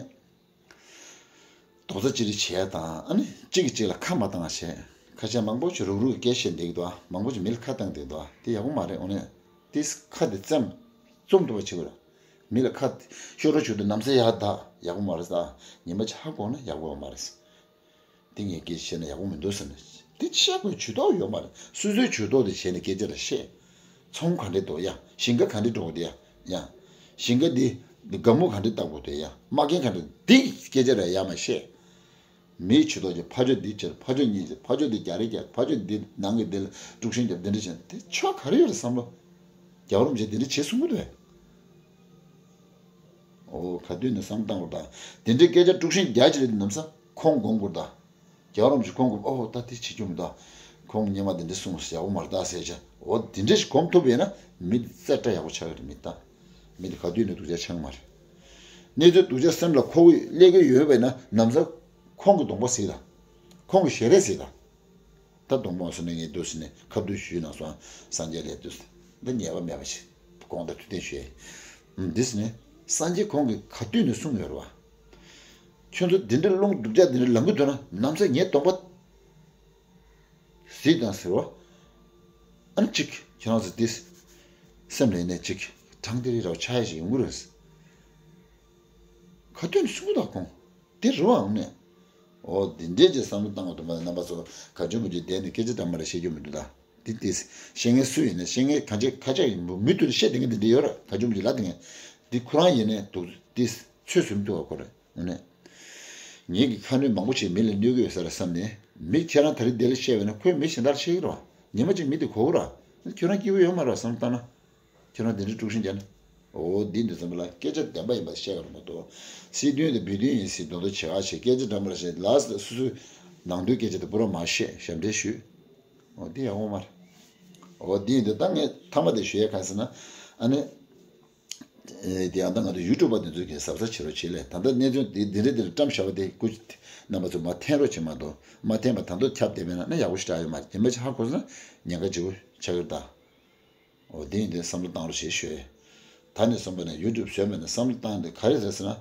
རྡོག་རྩ་གཅིག་སྒྲིལ་བྱས་དང་ཨ་ནི་གཅིག་གིས་གཅིག་ལ་ཁ་མ་བཏང་བྱས། ཁ་ཤས་མང་པོ་ཞིག་རུག་རུག་སྐད་བཤད་བསྡད་ཀྱི་འདུག་མང་པོ་ཞིག་མི་ལ་ཁ་བཏང་བསྡད་འདུག་དེ་ཡག་པོ་མ་རེད། འོ་ནས་དེ་ཁ་དེ་བཙེམ་བཙུམ་ཐུབ་པ་བྱེད་དགོས་རེད། མི་ལ་ཁ་ཤོར་རོ་ཞུ་དུས་ནམ་ཟེར་ཡག་ད་ཡག་པོ་མ་རེད་ད། ཉི་མ་ཅིག་ཧ་གོ་ན་ཡག་པོ་མ་རེད། དེ་ངས་སྐད་ཆ་བཤད་ན་ཡག་པོ་མི་འདུག་ཟེར་ནས། དེ་བཤད་དགོས་ཇུས་གཏོགས་ཡོད་མ་རེད། སོ་སོའི་ཇུས་གཏོགས་དེ་བྱས་ནས་སྐད་ཆ་ལ་བཤད། ཚོང་ག་འདྲས་འདུག་ཡ། ཞིང་ཁ་ག་འདྲས་འགྲོ་གི་འདུག་ཡ། ཡ། ཞིང་ཁ་འདི་འདི་སྒ་སྨུག་ག་འདྲས་བཏགས་དགོས་འདུག་ཡ། མ་རྒན་ག་འདྲས་འདི་སྐད་ཆ་ར་ཡ་མ་བཤད། མིའི་ཇུས་གཏོགས་ཀྱི་ཕ་ཇོ་འདི་ཁྱེར་ཕ་ཇོ་གཉིས་ཁྱེར་ཕ་ཇོ་འདི་རྒྱ་རེ་རྒྱ་ཕ་ཇོ་འདི་ནང་གི་འདི་ལ་དཀྲུག་ཤིང་རྒྱབ་འདི་འདྲས་བྱས་ན་དེ་ཆོ་ག་རེ་ཡོད་རེད་བསམ་བློ། རྒྱལ་བ་རིན་པོ་ཆེ་འདི་འདྲས་བྱེད་གསུང་གི་འདུག་བས། ཨོ་ག་དུས་ནས་བསམ་བཏང་བར་དང་། དེ་འདྲའི་སྐད་ཆ་དཀྲུག་ཤིང་རྒྱག་ཅི་རེད་ནམ་ས་ཁོང་དགོངས་དགོས་ད། རྒྱལ་བ་རིན་པོ་ཆེ་ཁོང་གིས་ཨོ་ད་དེ་བྱེད་རྒྱུ་མི་འདུག་ཁོང་སྔོན་མ་དེ་འདྲ་གསུངས་ཡག་པོ་མ་རེད་ད་ཟེར་བྱས། ཨོ་དེ་འདྲ་ཞིག་གོམས་ཐུབ་པ་ཡིན་ན་མི་དེ་རྩེ་གྲ་ཡག་པོ་ཆགས་ཀྱི་རེད། མི་ད་མི་དེ་ག་དུས་ནས་སྡུག་ཅག་ཆགས་ཀྱི་མ་རེད། གནས་ཚུལ་སྡུག་ཅག་སེམས་ལ་འཁོར་གྱི་སླེབས་ཀྱི་ཡོད་པ་ཡིན་ན་ནམ་ས་ཁོང་གི་གདོང་པ་གཟིགས་དང་། ཁོང་གི་ཞལ་རས་གཟིགས་དང་། ད་གདོང་པ་སོང་ནས་ངས་འདུག་ཟེར་ནས་ཁ་བསྡུར་ཞུས་ན་སོང་སངས་རྒྱས་ལས་འདུག་ཟེར། འདི་ཉེས་པ་མེད་པ་ཞིག་དགོངས་དག་ཐུགས་བསྟན་ཞུས། འདི་ཟེར་ནས་སངས་རྒྱས་ཁོང་གིས་ག་དུས་ནས་གསུངས་ཡོད་རེད་བ། ཁྱོད་ཚོ་འདི་འདྲའི་རླུང་སྡུག་ཅག་འདི་འདྲ་ལངས་ཀྱི་འདུག་ན་ནམ་ས་ངའི་གདོང་པ་གཟིགས་དང་ཟེར་བ། ཨ་ནི་གཅིག་ཁྱེད་རང་ཚོ་འདི་སེམས་ལ་ཡིན་ནས་གཅིག་དྲང་དེ་རིགས་ར་བ་ཆགས་ཡ་ཞིག་ཡོང་གི་རེད། ག་དུས་ནས་གསུང་གི་འདུག་ཁོང་། དེ་རུ་འང་ནས། ཨོ་དེ་འདྲས་ཀྱི་བསམ་བློ་བཏང་བ་དུ་མ་རྣམ་པ་ཚོ་ག་ཅུང་མུ་ཅུང་བསྡད་ནས་སྐད་ཆ་འདྲ་མ་རེ་བཤད་རྒྱུ་མི་འདུག་ད། དེ་དེ་བཤད་མཁན་སུ་ཡིན་ན་བཤད་མཁན་གང་ཅི་ཁ་ཆག་ཡིན་པོ་མི་དུ་བཤད་དེ་ངས་དེ་འདྲས་ཡོད་ར་ག་ཅུང་མུ་ཅུང་ལ་དེ་ངས་དེ་ཁོ་རང་ཡིན་ནས་འདུག་དེ་ཚོད་ཟུམ་དུ་བ་ཁོ་རེ་ནས། ངེད་ཀྱི་ཁ་གནོན་མང་པོ་ཞིག་མི་ལ་གནོད་ཀྱི་ཡོད་ས་རེད་བསམ་ནས་མི་ཁྱེད་རང་ད་རེས་དེ་ལ་བཤད་པ་ན་ཁོས་མི་གཞན་དག་བཤད་ཀྱི་ར་ཉི་མ་གཅིག་མི་དེ་གོ་གི་ར་ཁྱོད་རང་སྐྱིད་པོ་ཡོད་མ་ར་བསམ་བཏང་ན། ཁྱོད་རང་དེ་འདྲའི་དཀྲུག་ཤིང་རྒྱག་ན། འོ་འདི་འདི་ཙམ་པ་ལ་སྐད་ཆ་བདེན་པ་ཡིན་པ་བཤད་ག་རུ་མ་གཏོགས། སྲིད་དོན་དེ་བོད་དོན་ཡིན་སྲིད་དོན་དུ་བྱེད་ཨ་ཞེས་སྐད་ཆ་འདྲ་མ་ར་བཤད་ལ་སོ་སོའི་ནང་དོན་སྐད་ཆ་དེ་པུ་ར་མ་བཤད་ཞབས་འདྲེན་ཞུས། འོ་འདི་ཡག་པོ་མ་རེད། འོ་འདི་ཡིན་དུས་ད་ངས་མཐའ་མ་དེ་ཞུ་ཡས་གང་ཟེར་ན། ཨ་ནི། དེ་ཡང་ད་ང་ཚོ་ཡུ་ཊུབ་པ་དེ་ཚོས་གི་གཟབ་གཟབ་བྱེད་རོགས་བྱེད་ལས་ད་ལྟ་གནས་ཚུལ་འདི་འདི་འདྲ་འདི་འདྲ་བཀྲམ་བཞག་པ་དེ་སྐུ་རྣམ་པ་ཚོ་མ་འཐེན་རོགས་བྱེད་མ་གཏོགས་མ་འཐེན་པ་ད་དུང་ཁྱབ་བསྡད་པས་ན་ན་ཡག་པོ་ཞེ་དྲག་ཡོད་མ་རེད། དེ་མ་ཅིག་ཧ་གོ་སོང་ན་ཉེན་ཁ་ལྗིད་པོ་ཆགས་ཀྱི་རེད་ད། འོ་དེ་ཡིན་དུས་བསམ་བློ་བཏང་རོགས་བྱེད་ཞུ། ད་ནས་བཟུང་པ་ནས་ཡུ་ཊུབ་བཟོས་མེད་ན་བསམ་བློ་བཏང་དེ་ག་རེ་རེད་ཟེར་ན།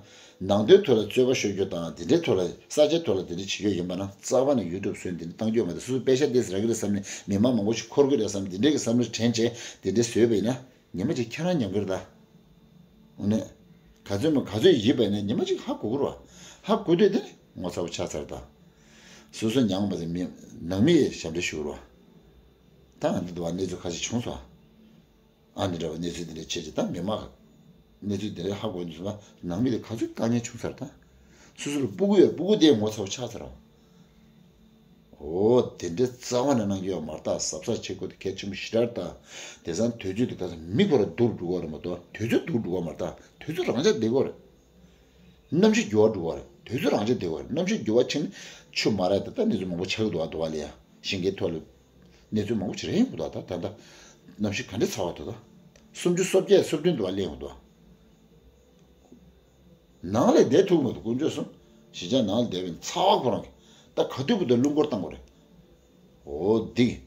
ནང་དོན་ཐོག་ལ་རྩོད་པ་ཤོད་རྒྱུ་དང་དེ་འདྲའི་ཐོག་ལ་ས་ཆའི་ཐོག་ལ་དེ་འདྲ་བྱེད་རྒྱུ་ཡིན་པ་ན་རྩ་བ་ནས་ཡུ་ཊུབ་བཟོས་འདི་འདྲ་བཏང་རྒྱུ་མ་རེད། སོ་སོ་པེ་ཤ་ཏོག་ཙམ་རག་གི་རེད་བསམ་ནས་མི་མང་མང་པོ་ཞིག་འཁོར་གི་རེད་བསམ་འདི་འདྲའི་གི་བསམ་བློ་དྲན་བྱས་དེ་འདྲ་བཟོས་པ་ཡིན་ན་ཉི་མ་གཅིག་ཁྱེད་རང་ཉམས་གི་རེད་ད། འོ་ནས། ག་ཚོད་མ་ག་ཚོད་ཡིན་པ་ཡིན་ན་ཉི་མ་གཅིག་ཧ་གོ་གི་རེད་བ། ཧ་གོ་དུས་དེ་ནི་ངོ་ཚ་བོ་ཆགས་ཚར་ད། སོ་སོ་མྱངས་པ་དེ་མི་ནང་མི་ཡི་ཞབས་འདྲེན་ཞུ་གི་རེད་བ། ད་ང་འདི་འདྲ་བ་གནས་ཚུལ་ཁ་ཤས་བྱུང་སོང་། ཨ་འདི་འདྲ་བ་གནས་ཚུལ་འདི་འདྲ་བྱས་ཀྱི་ད་མི་མང་གནས་ཚུལ་འདི་འདྲ་ཧ་གོ་ནས་སོང་ན་ནང་མི་དེ་ག་ཚོད་དཀའ་ངལ་བྱུང་ཚར་ད། སོ་སོ་ལ་སྤུ་གུ་ཡོད་སྤུ་གུ་དེ་ངོ་ཚ་བོ་ཆགས་ཚར་བ། འོ་དེ་འདྲའི་རྩ་བ་ནས་གནང་རྒྱུ་ཡོད་མ་རེད་ད། གཟབ་གཟབ་བྱེད་དགོས་དེ་གལ་ཆེན་པོ་ཞེ་དྲག་རེད་ད། དེང་སང་དུས་ཚོད་དེ་ག་ཚོད་མི་ཁོ་ར་སྡུག་རུ་འགྲོ་གི་རེད་མ་གཏོགས་དུས་ཚོད་སྡུག་རུ་འགྲོ་གི་མ་རེད་ད། དུས་ཚོད་རང་འཇགས་བསྡད་ཀྱི་ཡོད་རེད། གནམ་གཤིས་འགྱུར་བ་འགྲོ་གི་རེད། དུས་ཚོད་རང་འཇགས་བསྡད་ཀྱི་ཡོད་རེད། གནམ་གཤིས་འགྱུར་བ་ཕྱིན་ཆུ་མ་རག་དེ་ད་གནས་ཚུལ་མང་པོ་ཆགས་ཀྱི་འདུག་བ་འདུག་བ་ལ་ཡ་ཞིང་ཁའི་ཐོག་ལ་གནས་ཚུལ་མང་པོ་ཅིག་རེད་ཡོང་གི་འདུག་ད་ད་ད་གནམ་གཤིས་ག་འདྲས་ཚ་བ་འདུག་ད་སུམ་ཅུ་སོ་བརྒྱད་སོ་བདུན་འདུག་བ་སླེབས་ཡོང་འདུག་ནང་ལ་བསྡད་ཐུབ་མ་ཐུབ་དཀོན་མཆོག་གསུམ། གཞིས་ཆགས་ནང་ལ་བསྡད་པའི་ཚ་བ་ཁོ་རང་གི་ད་ག་དུས་བུ་དུ་རླུང་འཁོར་བཏང་དགོས་རེད། འོ་འདི།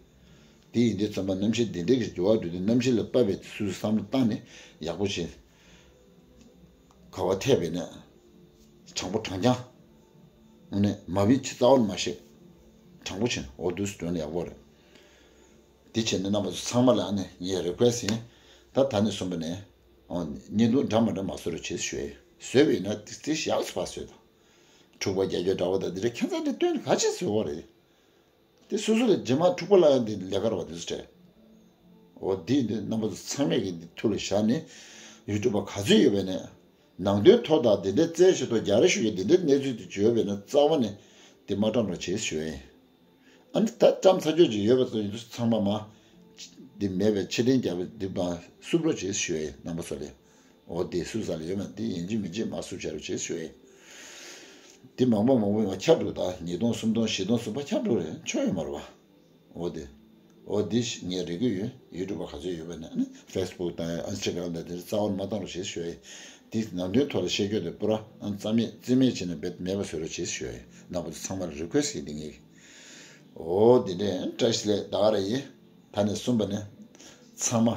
འདི་ཡིན་དུས་ཙམ་པ་གནམ་གཤིས་འདི་འདྲའི་གི་འགྱུར་བ་འགྲོ་དུས་གནམ་གཤིས་ལ་དཔག་པའི་སུ་བསམ་བློ་བཏང་ནས་ཡག་པོ་བྱེད། ག་བ་ཐེབས་པས་ནས། དྲང་པོ་དྲང་རྐྱང་། ཨ་ནི་མ་བི་ཆི་རྩ་བ་ནས་མ་བཤད། དྲང་པོ་བྱེད་ནས་འོ་འདུག་སེ་འགྲོ་ན་ཡག་པོ་རེད། འདི་བྱས་ནས་རྣམ་པ་ཚོ་ཚང་མ་ལ་ཨ་ནི་ངའི་རི་ཀུ་ཨེ་སི་ཡིན། ད་ད་ནས་བཟུང་པ་ནས། ཨོ། བརྙན་ཐུང་འདྲ་མ་འདྲ་མ་བཟོ་རོགས་བྱེད་ཞུ་ཡས། བཟོས་པ་ཡིན་ན་དེ་དེ་ཡག་སུ་ཕར་བཟོས་དང་། འཁྲུག་པ་རྒྱག་རྒྱུ་འདྲ་བོ་དང་འདི་འདྲ་ཁྱད་མཚར་འདི་སྟོན་ག་ཅི་བཟོས་པ་རེད། དེ་སོ་སོ་ལ་རྗེས་མ་འཁྲུག་པ་ལ་ཡང་འདི་ལས་ཀ་རེད་བ་འདི་ཚོ་སྤྲད། འོ་འདི་འདི་རྣམ་པ་ཚོ་ཚང་མས་ཀྱི་འདི་ཐུགས་ལ་བཞག་ནས། ཡུ་ཊུབ་པ་ག་ཚོད་ཡོད་པ་ནས། ནང་དོན་ཐོག་དང་འདི་འདྲའི་རྩལ་ཞིག་ཏུ་རྒྱ་རེ་ཞུ་ཡས་འདི་འདྲའི་གནས་ཚུལ་དེ་བརྗོད་པས་ན་རྩ་བ་ནས་འདི་མ་བཀྲམ་རོགས་བྱེད་ཞུ་ཡས་ཡིན། ཨ་ནི་ད་བཀྲམ་ཚར་གཅོད་ཅིག་ཡོད་པ་ཚོ་ཡིན་དུས་ཚང་མ་མ། འདི་མེད་པའི་ཕྱིར་དྲན་རྒྱབ་པའི་འདི་མ་བསུབ་རོགས་བྱེད་ཞུ་ཡས་ཡིན་རྣམ་པ་ཚོ་ལ། འོ་དེ་སུ་ས་ལ་ཡོད་མ་འདི་ཡིན་གཅིག་མིན་གཅིག་མ་བསུབ་བྱ་རོགས་བྱེད་ཞུ་ཡས་ཡིན། འདི་མང་པོ་མང་པོ་ཡོང་བ་ཁྱབ་འགྲོ་ད་ཉིས་སྟོང་སུམ་སྟོང་བཞི་སྟོང་སུམ་པ་ཁྱབ་འགྲོ་རེད་ཆོ་ཡོད་མ་རེད་བ། འོ་དེ། འོ་འདི་ཞིག་ངས་རེ་གི་ཡོད། ཡུ་ཊུབ་པ་ག་ཚོད་ཡོད་པ་ནས་ཨ་ནི་ཕེ་སི་བུག་དང་ཨིན་སི་ཊ་གྷ་རམ་དང་དེ་རྩ་བ་ནས་མ་བཏང་རོགས་བྱེད་ཞུ་ཡ་ཡིན། འདི་ནང་དོན་ཐོག་ལ་བཤད་རྒྱུ་དེ་པུ་ར་ཨ་རྩ་མེད་རྩིས་མེད་བྱས་ནས་རྦད་མེད་པ་བཟོ་རོགས་བྱེད་ཞུ་ཡ་ཡིན། རྣམ་པ་ཚོ་ཚང་མར་རི་ཁུ་ཨེ་སི་ཊི་ཡིན་འདི་ངས། འོ་འདི་འདྲས་བཀྲ་ཤིས་བདེ་ལེགས་ད་ག་རང་ཡིན། ད་ནས་གསུངས་པ་ནས་ཚང་མ་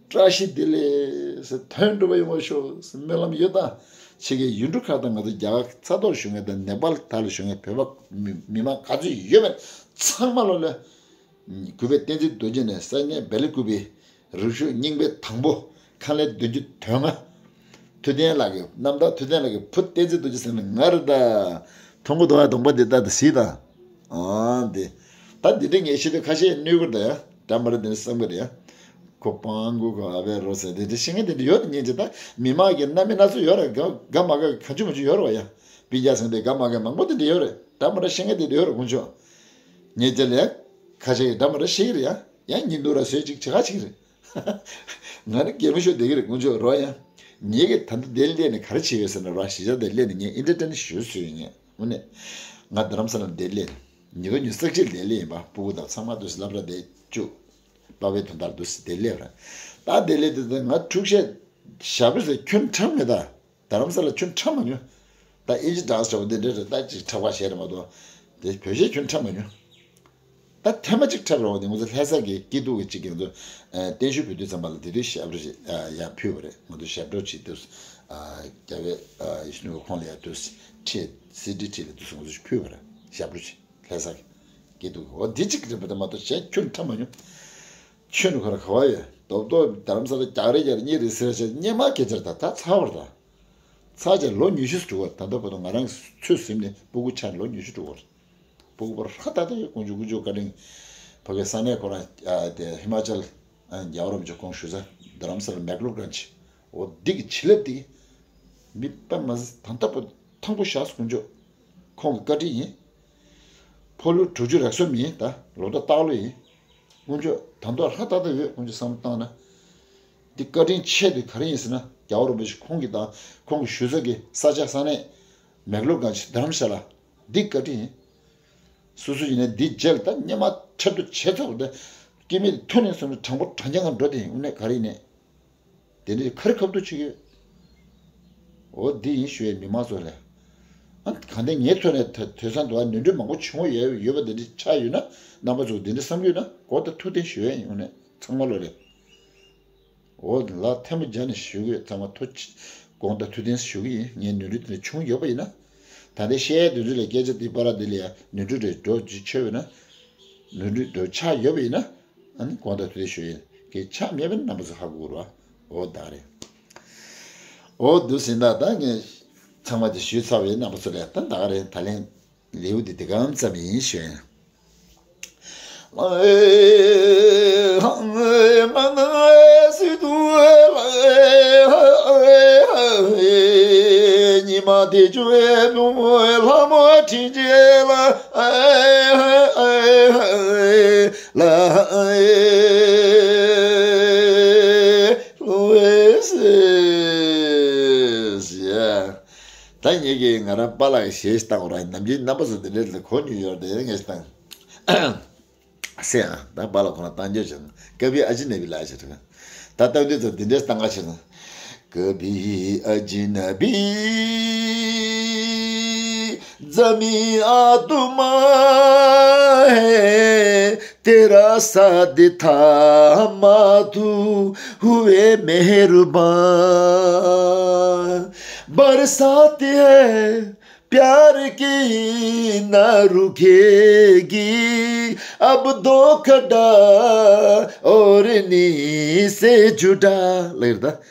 བཀྲ་ཤིས་བདེ་ལེགས་ཟེར་དོན་འགྲུབ་པ་ཡོང་བ་ཤོག་ཟེར་སྨོན་ལམ་ཡོད། ད་ཕྱི་རྒྱལ་ཡུལ་གྲུ་ཁག་དང་ང་ཚོ་རྒྱ་གར་ས་ཐོག་བཞུགས་མཁན་དང་ནེ་པཱལ་དག་ལ་བཞུགས་མཁན་བོད་པ་མི་མི་མང་ག་ཚོད་ཡོད་པ་ཚང་མ་ལོ་ལ་གུས་པས་བསྟན་འཛིན་རྡོ་རྗེ་ནས་སངས་རྒྱས་བེ་ལི་ཀུ་པའི་རིགས་ཤོག་རྙིང་པའི་དང་པོ་ཁང་ལས་བདུན་ཅུ་དོན་ལྔ། ཐུབ་བསྟན་ལགས་ཀྱི་རྣམ་ཐར། ཐུབ་བསྟན་ལགས་ཀྱི་བུ་བསྟན་འཛིན་རྡོ་རྗེ་ཟེར་ནི་ང་རེད་ད། མཐོང་གི་འདུག་ཨ། གདོང་པ་འདི་ལྟ་དང་གཟིགས་དང་། ཨང་འདི། ད་འདི་འདྲ་ངས་ཤེས་དུས་ཁ་ཤས་གནོད་གི་རེད་ད་ཡ། འདྲ་མ་རེད་འདི་འདྲ་བསམ་གི་རེད་ཡ། ཁོ་སྤང་དགོས་ཁོ་ཨ་བའི་རོ་ཟེར་འདི་འདྲ་ཤེས་མཁན་དེ་འདྲ་ཡོད་རེད། སྙིང་རྗེ། ད་མི་མང་གི་རྣམ་སྨིན་སྣ་ཚོགས་ཡོད་རེད། དགའ་དགའ་མ་དགའ་གང་བྱུང་མང་བྱུང་ཡོད་རེད་བ་ཡ། སྤུན་ཀྱག་ཚང་དེ་དགའ་མ་དགའ་མང་པོ་དེ་འདྲ་ཡོད་རེད། འདྲ་མ་འདྲ་ཤེས་མཁན་དེ་འདྲ་ཡོད་རེད་དཀོན་མཆོག་ངས་དེ་ལས་ཁ་ཤས་ཀྱིས་འདྲ་མ་འདྲ་ཤེས་ཀྱི་རེད་ཡ། ཡང་ཉིན་དུ་ར་བཟོས་ཅིག་བྱེད་ཁ་ཅིག་རེད། ང་ནི་གད་མོ་ཤོར་བསྡད་ཀྱི་རེད་དཀོན་མཆོག་རོ་ཡ། ངེད་ཀྱིས་ད་ལྟ་འདིར་སླེབས་ནས་ག་རེ་བྱེད་ཡོད་ཟེར་ན་ར། གཞིས་ཆགས་འདིར་སླེབས་ནས་ངས་ཨེན་ཊར་ཊེན་ཞུ་སྲོལ་ཡོད་ངས། དངོས་གནས། ང་རྡ་རམ་ས་ལ་འདིར་སླེབས་ནས་ཉི་ཤུ་ཉི་ཤུ་རྩ་གཅིག་འདིར་སླེབས་ཡིན་པ། སྤུ་གུ་དང་ཚང་མ་འདུག་སེ་སློབ་གྲྭ་འདིར་བཅུག་པ་བའི་དོན་དག་འདུག་སེ་འདིར་སླེབས་ར། ད་འདིར་སླེབས་དུས་ད་ང་འཁྲུག་ཤད་ཞབས་བྲོ་ཟེར་ཁྱོན་ཁྲམ་མེད་ད། རྡ་རམ་ས་ལ་ཁྱོན་ཁྲམ་མ་མྱོང་། ད་ཨིན་ཇི་ཌན་སི་འདྲ་བོ་འདི་འདྲ་རེད། ད་ཅིག་ཁྲབ་ཁ་བྱས་རེད་མ་གཏོགས། དེ་བོད་གཞས་ཁྱོན་ཁྲམ་མ་མྱོང་། ད་ཐེངས་མ་གཅིག་འཁྲབ་རེད་བ། དེ་ང་ཚོ་ལྷ་ས་གི་སྐྱིད་སྡུག་གི་གཅིག་གི་ང་ཚོ་བརྟན་བཞུགས་ཕུལ་དུས་ཙམ་པ་ལ་དེ་དུས་ཞབས་བྲོ་ཞིག་ཡར་ཕུལ་བ་རེད། ང་ཚོ་ཞབས་བྲོ་བྱེད་དུས་རྒྱ་བོད་ཡིག་གཟུགས་ཁོངས་ལ་ཡར་དུས་ཁྲིད་སི་ཌི་ཁྲིད་ལ་དུས་སུ་ང་ཚོ་ཕུལ་བ་རེད། ཞབས་བྲོ་ཞིག་ལྷ་ས་གི་སྐྱིད་སྡུག་གི་འོ་འདི་གཅིག་རེད་པ། དེ་མ་གཏོགས་གཞན་ཁྱོན་ཁྲམ་མ་མྱོང་། ཁྱོན་ཁོ་ར་ག་བ་ཡོད། རྡོབ་རྡོབ་རྡ་རམ་ས་ལ་རྒྱག་རེས་རྒྱག་རེས་གཉིས་རེད་ཟེར་བྱས་སྙེ་མ་སྐད་ཆར་ད་ད་ཚར་བར་ད། ཚར་བྱས་ལོ་ཉི་ཤུ་དྲུག་བར་ད་ལྟ་བར་དུ་ང་རང་ཚོད་ཟིན་ནས་སྤུ་གུ་ཆགས་ནས་ལོ་ཉི་ཤུ་དྲུག་བར། སྤུ་གུ་པར་ཧ་ད་ད་ཡོད། དཀོན་མཆོག་དཀོན་མཆོག་བཀའ་དྲིན། ཕ་གི་ས་གནས་ཁོ་རང་དེ་ཧི་མ་ཅལ་རྒྱལ་བ་རིན་པོ་ཆེ་ཁོང་བཞུགས་ས་རྡ་རམ་ས་ལ་མེག་ལོར་གྷན་ཇི། འོ་འདི་གི་བྱིན་རླབས་འདི་གི་མི་དཔེ་མ་སྲིད་ད་ལྟ་བར་དུ་ཐང་པོ་བཞག་སོང་། དཀོན་མཆོག་ཁོང་གི་བཀའ་དྲིན་ཡིན། ཕོ་ལོ་དྲུག་ཅུ་རེ་གསུམ་ཡིན། ད་ལོ་ཟླ་སྟག་ལོ་ཡིན། དཀོན་མཆོག་ད་དུང་ཧ་ད་ད་ཡོད། དཀོན་མཆོག་བསམ་བློ་བཏང་ན། འདི་བཀའ་དྲིན་ཆེ་དེ་ག་རེ་ཡིན་ཟེར་ན། རྒྱལ་བ་རིན་པོ་ཆེ་ཁོང་གིས་དང་ཁོང་གི་བཞུགས་ས་གི་ས་ཆ་ས་གནས་མེག་ལོར་གྷན་ཇི་རྡ་རམ་ཤ་ལ་འདི་བཀའ་དྲིན་ཡིན། སོ་སོ་ཡིན་ན་འདི་རྗེས་ལ་ད་སྙེ་མ་འཁྲབ་སྟོན་བྱེད་ཚར་བ་དེ་སྐྱེ་དམན་དེ་ཐོན་ནས་སོང་ནས་དྲང་པོ་དྲང་རྐྱང་ག་འགྲོ་དེ་ཡིན། དངོས་གནས་ག་རེ་ཡིན་ནས། དེ་འདྲའི་ཁ་རི་ཁ་ཐུག་བྱེད་ཀྱི་ཡོད། འོ་འདི་ཡིན་ཞུ་ཡས་མི་མང་ཚོ་ལ། ཨ་གང་ལྟར་ངའི་ཐོག་ནས་ད་དེང་སང་དུ་བ་ནོར་འཁྲུལ་མང་པོ་བྱུང་ཡོད་ཡོད་པ་དེ་འདྲ་ཆགས་ཡོད་ན། རྣམ་པ་ཚོ་དེ་འདྲ་བསམ་གྱི་ཡོད་ན་དགོངས་དག་ཐུགས་བདེན་ཞུ་ཡས་ཡིན། དངོས་གནས་ཚང་མ་ལོ་རེད། འོ་ལ་ཐལ་མོ་སྦྱར་ནས་ཞུ་གི་ཡོད། ཚང་མ་ཐུགས་དགོངས་དག་ཐུགས་བདེན་ཞུ་གི་ཡིན། ངའི་ནོར་འཁྲུལ་དེ་འདྲ་བྱུང་ཡོད་པ་ཡིན་ན། ད་ལྟའི་བཤད་ཡས་དེ་ཚོ་ལ་སྐད་ཆ་དེ་པར་དེ་ལ་ཡ་ནོར་འཁྲུལ་རེ་འགྲོ་རྒྱུ་ཆེ་བས་ན། ནོར་འཁྲུལ་འགྲོ་ཆགས་ཡོད་པ་ཡིན་ན། ཨ་ནི་དགོངས་དག་ཐུགས་བདེན་ཞུ་ཡིན། གལ་ཆགས་མེད་པ་ནི་རྣམ་པ་ཚོ་ཧ་གོ་རོགས། འོ་ད་རེད། འོ་འདུག་ཟིན་ད་ད་ངས་ཚང་མ་དེ་ཞུས་ཚར་བའི་རྣམ་པ་ཚོ་ལ་ད་ད་རེད། ད་ལན་ལེའུ་འདི་འདི་གམ་ཙམ་ཡིན་ཞུ་ཡིན། ཉི་མ་དེ་ཆུ་བའི་ནུབ་མོའི་ལྷ་མོ་དྲིན་ཆེ་ལ། ལ་ལོ་ཨེ་སེ། ད་ངེད་ཀྱིས་ང་རང་པཱ་ལགས་གཞས་བཏང་ར། ནམ་རྒྱུན་རྣམ་པ་ཚོ་འདི་འདྲའི་ལ་གོ་མྱོང་ཡོད་རེད། ངས་བཏང་སེ། ཨ་ད་པཱ་ལགས་ཁོ་ན་བཏང་རྒྱུ་བྱུང་། ཀ་བི་ཨ་ཇི་ན་བི་ལ་ཨ་ཇི་ད་ལྟ་འདི་ཚོ་འདི་འདྲའི་བཏང་ག་བྱེད་ན། कभी अजनबी ज़मीं आसमां है, तेरा साथ थामा तू हुए मेहरबान। बरसात है प्यार की ना रुकेगी, अब दो खड्डा और नी से जुड़ा। ལེར་ད།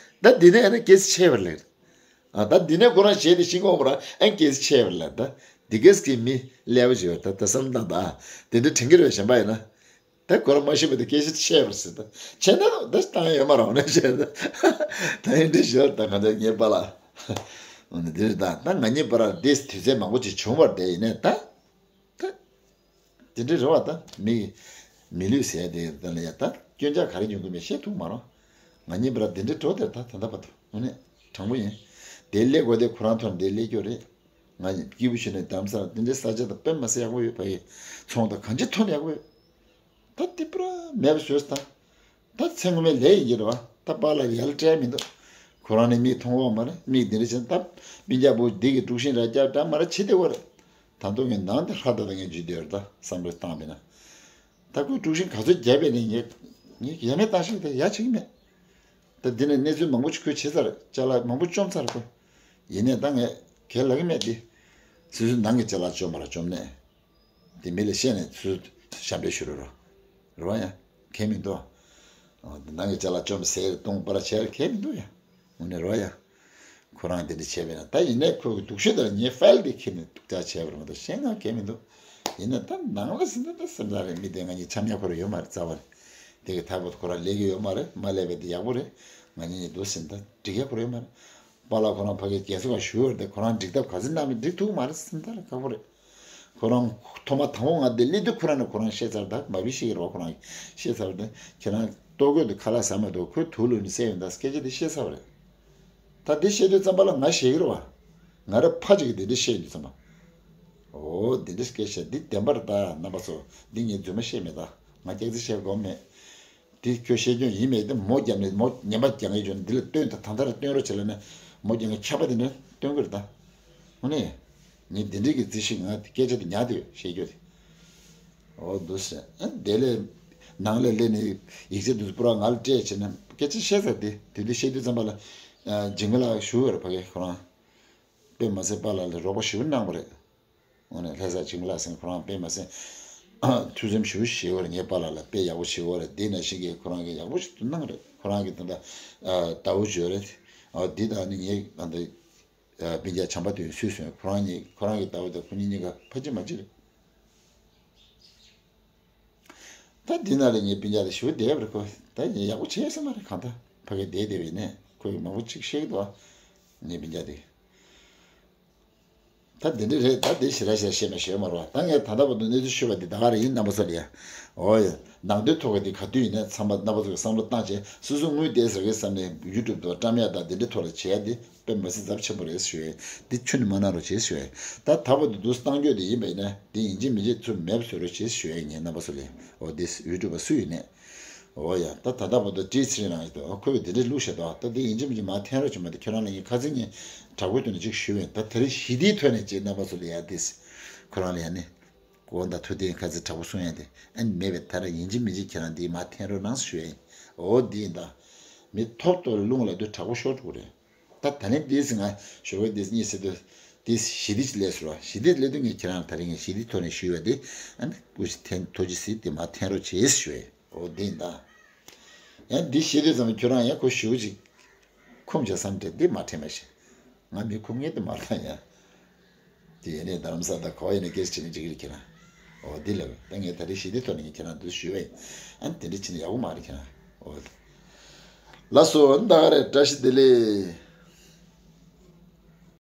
ད་འདི་ནས་ཨ་ནི་སྐད་ཆ་ཆེ་བར་ལེར། ཨ་ད་འདི་ནས་ཁོ་རང་བྱས་ཏེ་ཤིང་ཀོང་པོ་ར་ཨན་སྐད་ཆ་ཆེ་བར་ལེར། ད་འདི་སྐད་ཀྱི་མི་ལེ་བ་ཞིག་ཡོད། ད་ད་བསམ་སྟངས་ད་དེ་འདྲ་དྲན་གྱི་རེད། གཞན་པ་ཡིན་ན། ད་ཁོ་རང་མ་ཤི་བ་དེ་སྐད་ཆ་ཆེ་བར་ཟེར། ད་ཆེ་ན་ད་བཏང་ཡོད་མ་རེད། འོ་ན་བྱས་ད་ད་ཡིན་འདྲི་ཞོར་ད་གང་ལྟར་ངའི་པཱ་ལགས། འོ་ན་འདིར་ད་ད་ང་གཉིས་བར་དེ་དུས་ཚོད་མང་པོ་ཅིག་བྱུང་བར་དེ་ཡིན་ནས་ད། ད། དེ་འདྲའི་རེ་བ་ད་མི་མི་ལུས་ཟེར་དེ་ད་ལ་ཡ་ད་སྐྱོན་ཆ་ག་རེ་ཡོང་གི་མེད་བཤད་ཐུབ་མ་རེད། ང་གཉིས་བར་དེ་འདྲའི་འགྲོ་དེར་ད་ད་ལྟ་བར་དུ་དངོས་གནས་དྲང་པོ་ཡིན། དེ་སླེབས་དགོས་དེ་ཁོ་རང་ཐོག་ནས་དེ་སླེབས་རྒྱུ་རེད། ང་གཉིས་སྐྱིད་པོ་བྱས་ནས་དམ་སར་དེ་འདྲའི་ས་ཆ་དང་དཔེ་མ་སྲིད་ཡག་པོ་ཡོད། ཕ་གི་ཚོང་དང་གང་ཅི་ཐོན་ཡག་པོ་ཡོད། ད་དེ་པུ་ར་མེད་པ་བཟོས་ད། ད་ཚེ་སྔོན་མའི་ལས་ཡིན་གྱི་རེད་བ། ད་པཱ་ལགས་ལ་ཡ་ལ་སྤྲད་མི་འདུག་ཁོ་རང་ནི་མིག་མཐོང་བ་མ་རེད། མིག་འདི་འདྲ་བྱས་ད་སྤུན་ཀྱག་བུ་འདི་གི་དཀྲུག་ཤིང་ར་སྐྱབས་འདྲ་མ་ར་བྱེད་བདེ་བ་རེད། ད་དུང་ངས་ནང་དེ་ཧྲ་ད་ད་ངས་འཇུས་བསྡད་ཡོད་རེད། ད་བསམ་བློ་བཏང་བས་ན། ད་ཁོས་དཀྲུག་ཤིང་ག་ཚོད་བརྒྱབ་པས་ནི་ངས་ངས་ཡ་མེད་བཏང་ཤིག་དེ་ཡ་བྱེད་ཀྱི་མེད། ད་འདི་ནས་གནས་ཚུལ་མང་པོ་ཞིག་ཁོས་བྱས་ཚར། ཅ་ལག་མང་པོ་བཅོམ་ཚར་ཁོ། ཡིན་ནས་ད་ངས་གལ་ལ་གི་མེད་དེ། སོ་སོའི་ནང་གི་ཅ་ལག་བཅོམ་པ་ལ་བཅོམ་ནས། དེ་མི་ལ་བཤད་ནས་ཚུར་ཞབས་འདྲེན་ཞུ་རོགས་རོགས། རེད་བ་ཡ། གལ་མི་འདུག་ཨ། ནང་གི་ཅ་ལག་བཅོམ་ཟེར་གཏོང་པར་བྱས་གལ་མི་འདུག་ཡ། དངོས་གནས་རེད་བ་ཡ། ཁོ་རང་དེ་འདྲ་བྱས་པས་ན་ད་ཡིན་ནའི་ཁོ་གི་སྡུག་ཤོས་དེ་ལ་ངའི་ཕའིལ་དེ་ཁྱེར་ནས་སྡུག་ཅག་བྱས་པར་མ་གཏོགས་གཞན་ང་གལ་མི་འདུག་ཡིན་ན་ད་ནང་ལ་ཟིན་ན་ད་སེམས་ཚ་རེད། མི་དེ་ང་གཉིས་འཆམ་ཡག་ཁོ་རང་ཡོད་མ་རེད། རྩ་བ་རེད། དེ་གི་ཐབས་ཁོ་རང་ལས་ཀྱི་ཡོད་མ་རེད། མ་ལས་པའི་དེ་ཡག་པོ་རེད། ང་གཉིས་གཉིས་འདུག་ཟིན་ད་འགྲིག་ཡག་ཁོ་རང་ཡོད་མ་རེད། པཱ་ལགས་ཁོ་རང་ཕ་གིའི་རྒན་གསོ་ཁང་ཞུ་བར་དེ་ཁོ་རང་འགྲིག་ཐབས་ག་ཚོད་གནང་མིན་འགྲིག་ཐུབ་མ་རེད། སེམས་ཐག་ལ་ཁག་པོ་རེད། ཁོ་རང་ཐོག་མ་དང་པོ་ང་དེ་སླེབས་དུས་ཁོ་རང་ནས་ཁོ་རང་བཤད་ཚར། ད་མ་བི་ཤེས་ཀྱི་རེད་བ། ཁོ་རང་བཤད་ཚར་བ་དེ་ཁྱེད་རང་ལྟོ་གོས་དེ་ཁ་ལག་ཟ་མ་འདུག་ཁོས་དུག་ལོག་ནས་བསད་ཡོང་ད་སྐད་ཆ་དེ་བཤད་ཚར་བ་རེད། ད་དེ་བཤད་དུས་ཙམ་པ་ལ་ང་ཞེད་ཀྱི་རེད་བ། ང་ར་ཕ་ཅིག་གིས་དེ་འདྲ་བཤད་དུས་ཙམ་པ། འོ་དེ་འདྲ་སྐད་ཆ་འདི་བདེན་པར་ད་རྣམ་པ་ཚོ་འདི་ངས་རྫུན་མ་བཤད་མེད། ད་ང་སྐྱག་རྫུན་བཤད་དགོས་མེད། དེ་ཁྱོད་བཤད་རྒྱུ་ཡིན་མེད་དེ་མོ་བརྒྱབ་ནས་མོ་ངན་པ་རྒྱག་ངེས་བྱུང་ནས་འདི་ལ་སྟོན་ད་ད་ལྟ་ར་སྟོན་རོགས་བྱེད་ལ་ནས་མོ་རྒྱག་ངེས་ཁྱབ་པ་དེ་འདྲ་སྟོན་གི་རེད་ད། དངོས་གནས། ངས་འདི་འདྲའི་གི་རྩིས་ཤིག་ང་སྐད་ཆ་དེ་ཉར་དེ་བཤད་རྒྱུ་དེ། འོ་འདུག་སེ་ཨ་དེ་ལས་ནང་ལ་སླེབས་ནས་ཡིག་ཆ་དེ་ཚོ་པུ་ར་ང་ལ་སྤྲད་བྱས་ནས་སྐད་ཆ་བཤད་ཚར་དེ་དེ་དུས་བཤད་དུས་ཙམ་པ་ལ་འཇིགས་མེད་ལགས་ཞུ་བར་ཕ་གི་ཁོ་རང་དཔེ་མ་སྲིད་པཱ་ལགས་ལ་རོགས་པ་ཞུ་གནང་བ་རེད། དངོས་གནས་ལྷ་ས་འཇིགས་མེད་ལགས་ཟེར་ཁོ་རང་དཔེ་མ་སྲིད་ཐུགས་སེམས་ཞེ་པོ་ཞིག་བྱེད་པ་རེད། ངའི་པཱ་ལགས་ལ་དཔེ་ཡག་པོ་བྱེད་པ་རེད། དེ་ནང་བཞིན་གྱི་ཁོ་རང་གིས་ཡག་པོ་ཞིག་ཏུ་གནང་རེད། ཁོ་རང་གིས་ད་ལྟ་ཟླ་བོ་བརྗོད་རེད། འདི་དང་ནི་ངའི་ད་ལྟ་སྤུན་ཀྱག་བྱམས་པ་དེ་སུས་སོན་ཁོ་རང་གཉིས་ཁོ་རང་གི་ཟླ་བོ་དང་ཁོ་གཉིས་གཉིས་ཀ་ཕ་གཅིག་མ་གཅིག་རེད། ད་འདི་ན་རེ་ངའི་སྤུན་ཀྱག་དེ་ཞུ་བདེ་བ་རེད། ཁོ་ད་ཡག་པོ་བྱས་ས་མ་རེད། གང་ལྟར་ཕ་གི་བསྡད་བསྡད་པའི་ནས་ཁོས་མང་པོ་ཅིག་བཤད་ཀྱི་འདུག་ངའི་སྤུན་ཀྱག་དེ། ད་འདི་འདྲ་རེད། ད་འདི་ཞེ་དྲག་ཞེ་དྲག་བཤད་མ་ཤེས་མ་རོགས། ད་ངས་ད་ལྟ་བར་དུ་གནས་ཚུལ་ཞུས་པ་འདི་ད་ག་རེ་ཡིན། རྣམ་པ་ཚོ་ལ་ཡ། འོ་ཡ། ནང་དོན་ཐོག་གི་འདི་ག་དུས་ཡིན་ནའི་ཚང་མ་རྣམ་པ་ཚོ་གི་བསམ་བློ་བཏང་བྱས་སོ་སོ་དངུལ་བསྡད་ཟེར་གི་བསམ་ནས་ཡུ་ཊུབ་དང་བཀྲམ་ཡ་དང་འདི་འདྲའི་ཐོག་ལ་བྱེད་ཡ་འདི་དཔེ་མ་སྲིད་ཚབས་ཆེན་པོ་རེད་ཞུ་ཡ། འདི་ཁྱོན་ནས་མ་གནང་རོགས་བྱེད་ཞུ་ཡ། ད་ད་བར་དུ་འདུག་སེ་བཏང་རྒྱུ་འདི་ཡིན་པ་ཡིན་ན་འདི་ཡིན་གཅིག་མིན་གཅིག་ཚུར་མེད་པ་བཟོ་རོགས་བྱེད་ཞུ་ཡ། ངས་རྣམ་པ་ཚོ་ལ་འོ་འདི་ཡུ་ཊུབ་པ་སུ་ཡིན་ནའི། འོ་ཡ། ད་ད་ལྟ་བར་དུ་བཀྲིས་ཚེ་རིང་རང་ཡིན་དོ། ཁོས་འདི་འདྲའི་ལུགས་བཤད་དོ། ད་འདི་ཡིན་གཅིག་མིན་གཅིག་མར་འཐེན་རོགས་བྱེད་མ། དེ་ཁྱོད་རང་ལ་ངས་ཁ་སང་ཉིན་དྲག་པོའི་ཐོག་ནས་ཅིག་ཞུས་པས། ད་དེ་རིང་ཞི་བདེའི་ཐོག་ནས་ཅིག་རྣམ་པ་ཚོ་ལ་ཡ་ཏིས། ཁོ་རང་ལ་ཡ་ནི། དགོངས་དག་ཐུགས་བདེན། ཁ་སང་དྲག་པོ་གསུང་ཡ་དེ་ཨ་ནི་མེད་པས། ད་ར་ཡིན་གཅིག་མིན་གཅིག་ཁྱེད་རང་འདི་མར་འཐེན་རོགས་གནང་ཞུ་ཡ་ཡིན། འོ་འདི་ཡིན་ད། མི་ཐོབ་ཐོབ་ལ་རླུང་ལ་དུས་དྲག་པོ་ཤོར་འགྲོ་གི་རེད། ད་ད་ནི་འདི་ཟིན་ང་ཞོགས་པ་འདི་གཉིད་སད་དུས་འདི་ཞི་བདེ་ཅིག་སླེབས་སོང་ར། ཞི་བདེ་སླེབས་དུས་ངས་ཁྱེད་རང་ད་རིང་ངས་ཞི་བདེའི་ཐོག་ནས་ཞུས་པ་འདི་ཨ་ནི་སྐུ་མཁྱེན་ཐོ་ཅི་སི་འདི་མར་འཐེན་རོགས་བྱེད་ཞུ་ཡ་ཡིན། འོ་འདི་ཡིན་ད། ཡང་འདི་བཤད་དུས་ཙམ་ཁྱོད་རང་ཡང་ཁོ་ཞུ་ཅིག་ཁུམ་བྱ་བསམ་དྲན་འདི་མ་དྲན་མ་ཤེས། ང་མི་ཁུམ་ངེས་དུ་མ་ལྟ་ཡ། དེ་ཡས་ནས་རྡ་རམ་ས་ད་གོ་ཡས་ནས་སྐད་ཆ་བྱེད་ནས་འཇིག་རེད་ཁྱེད་རང་། འོ་འདི་ལབ་ད་ངས་ད་རེས་ཞི་བདེ་ཐོག་ནས་ངས་ཁྱེད་རང་འདི་ཞུ་བས། ཨ་ནི་དེ་འདྲ་བྱེད་ནས་ཡག་པོ་མ་རེད་ཁྱེད་རང་། འོ། ལགས་སོ་ད་ག་རེད། བཀྲ་ཤིས་བདེ་ལེགས།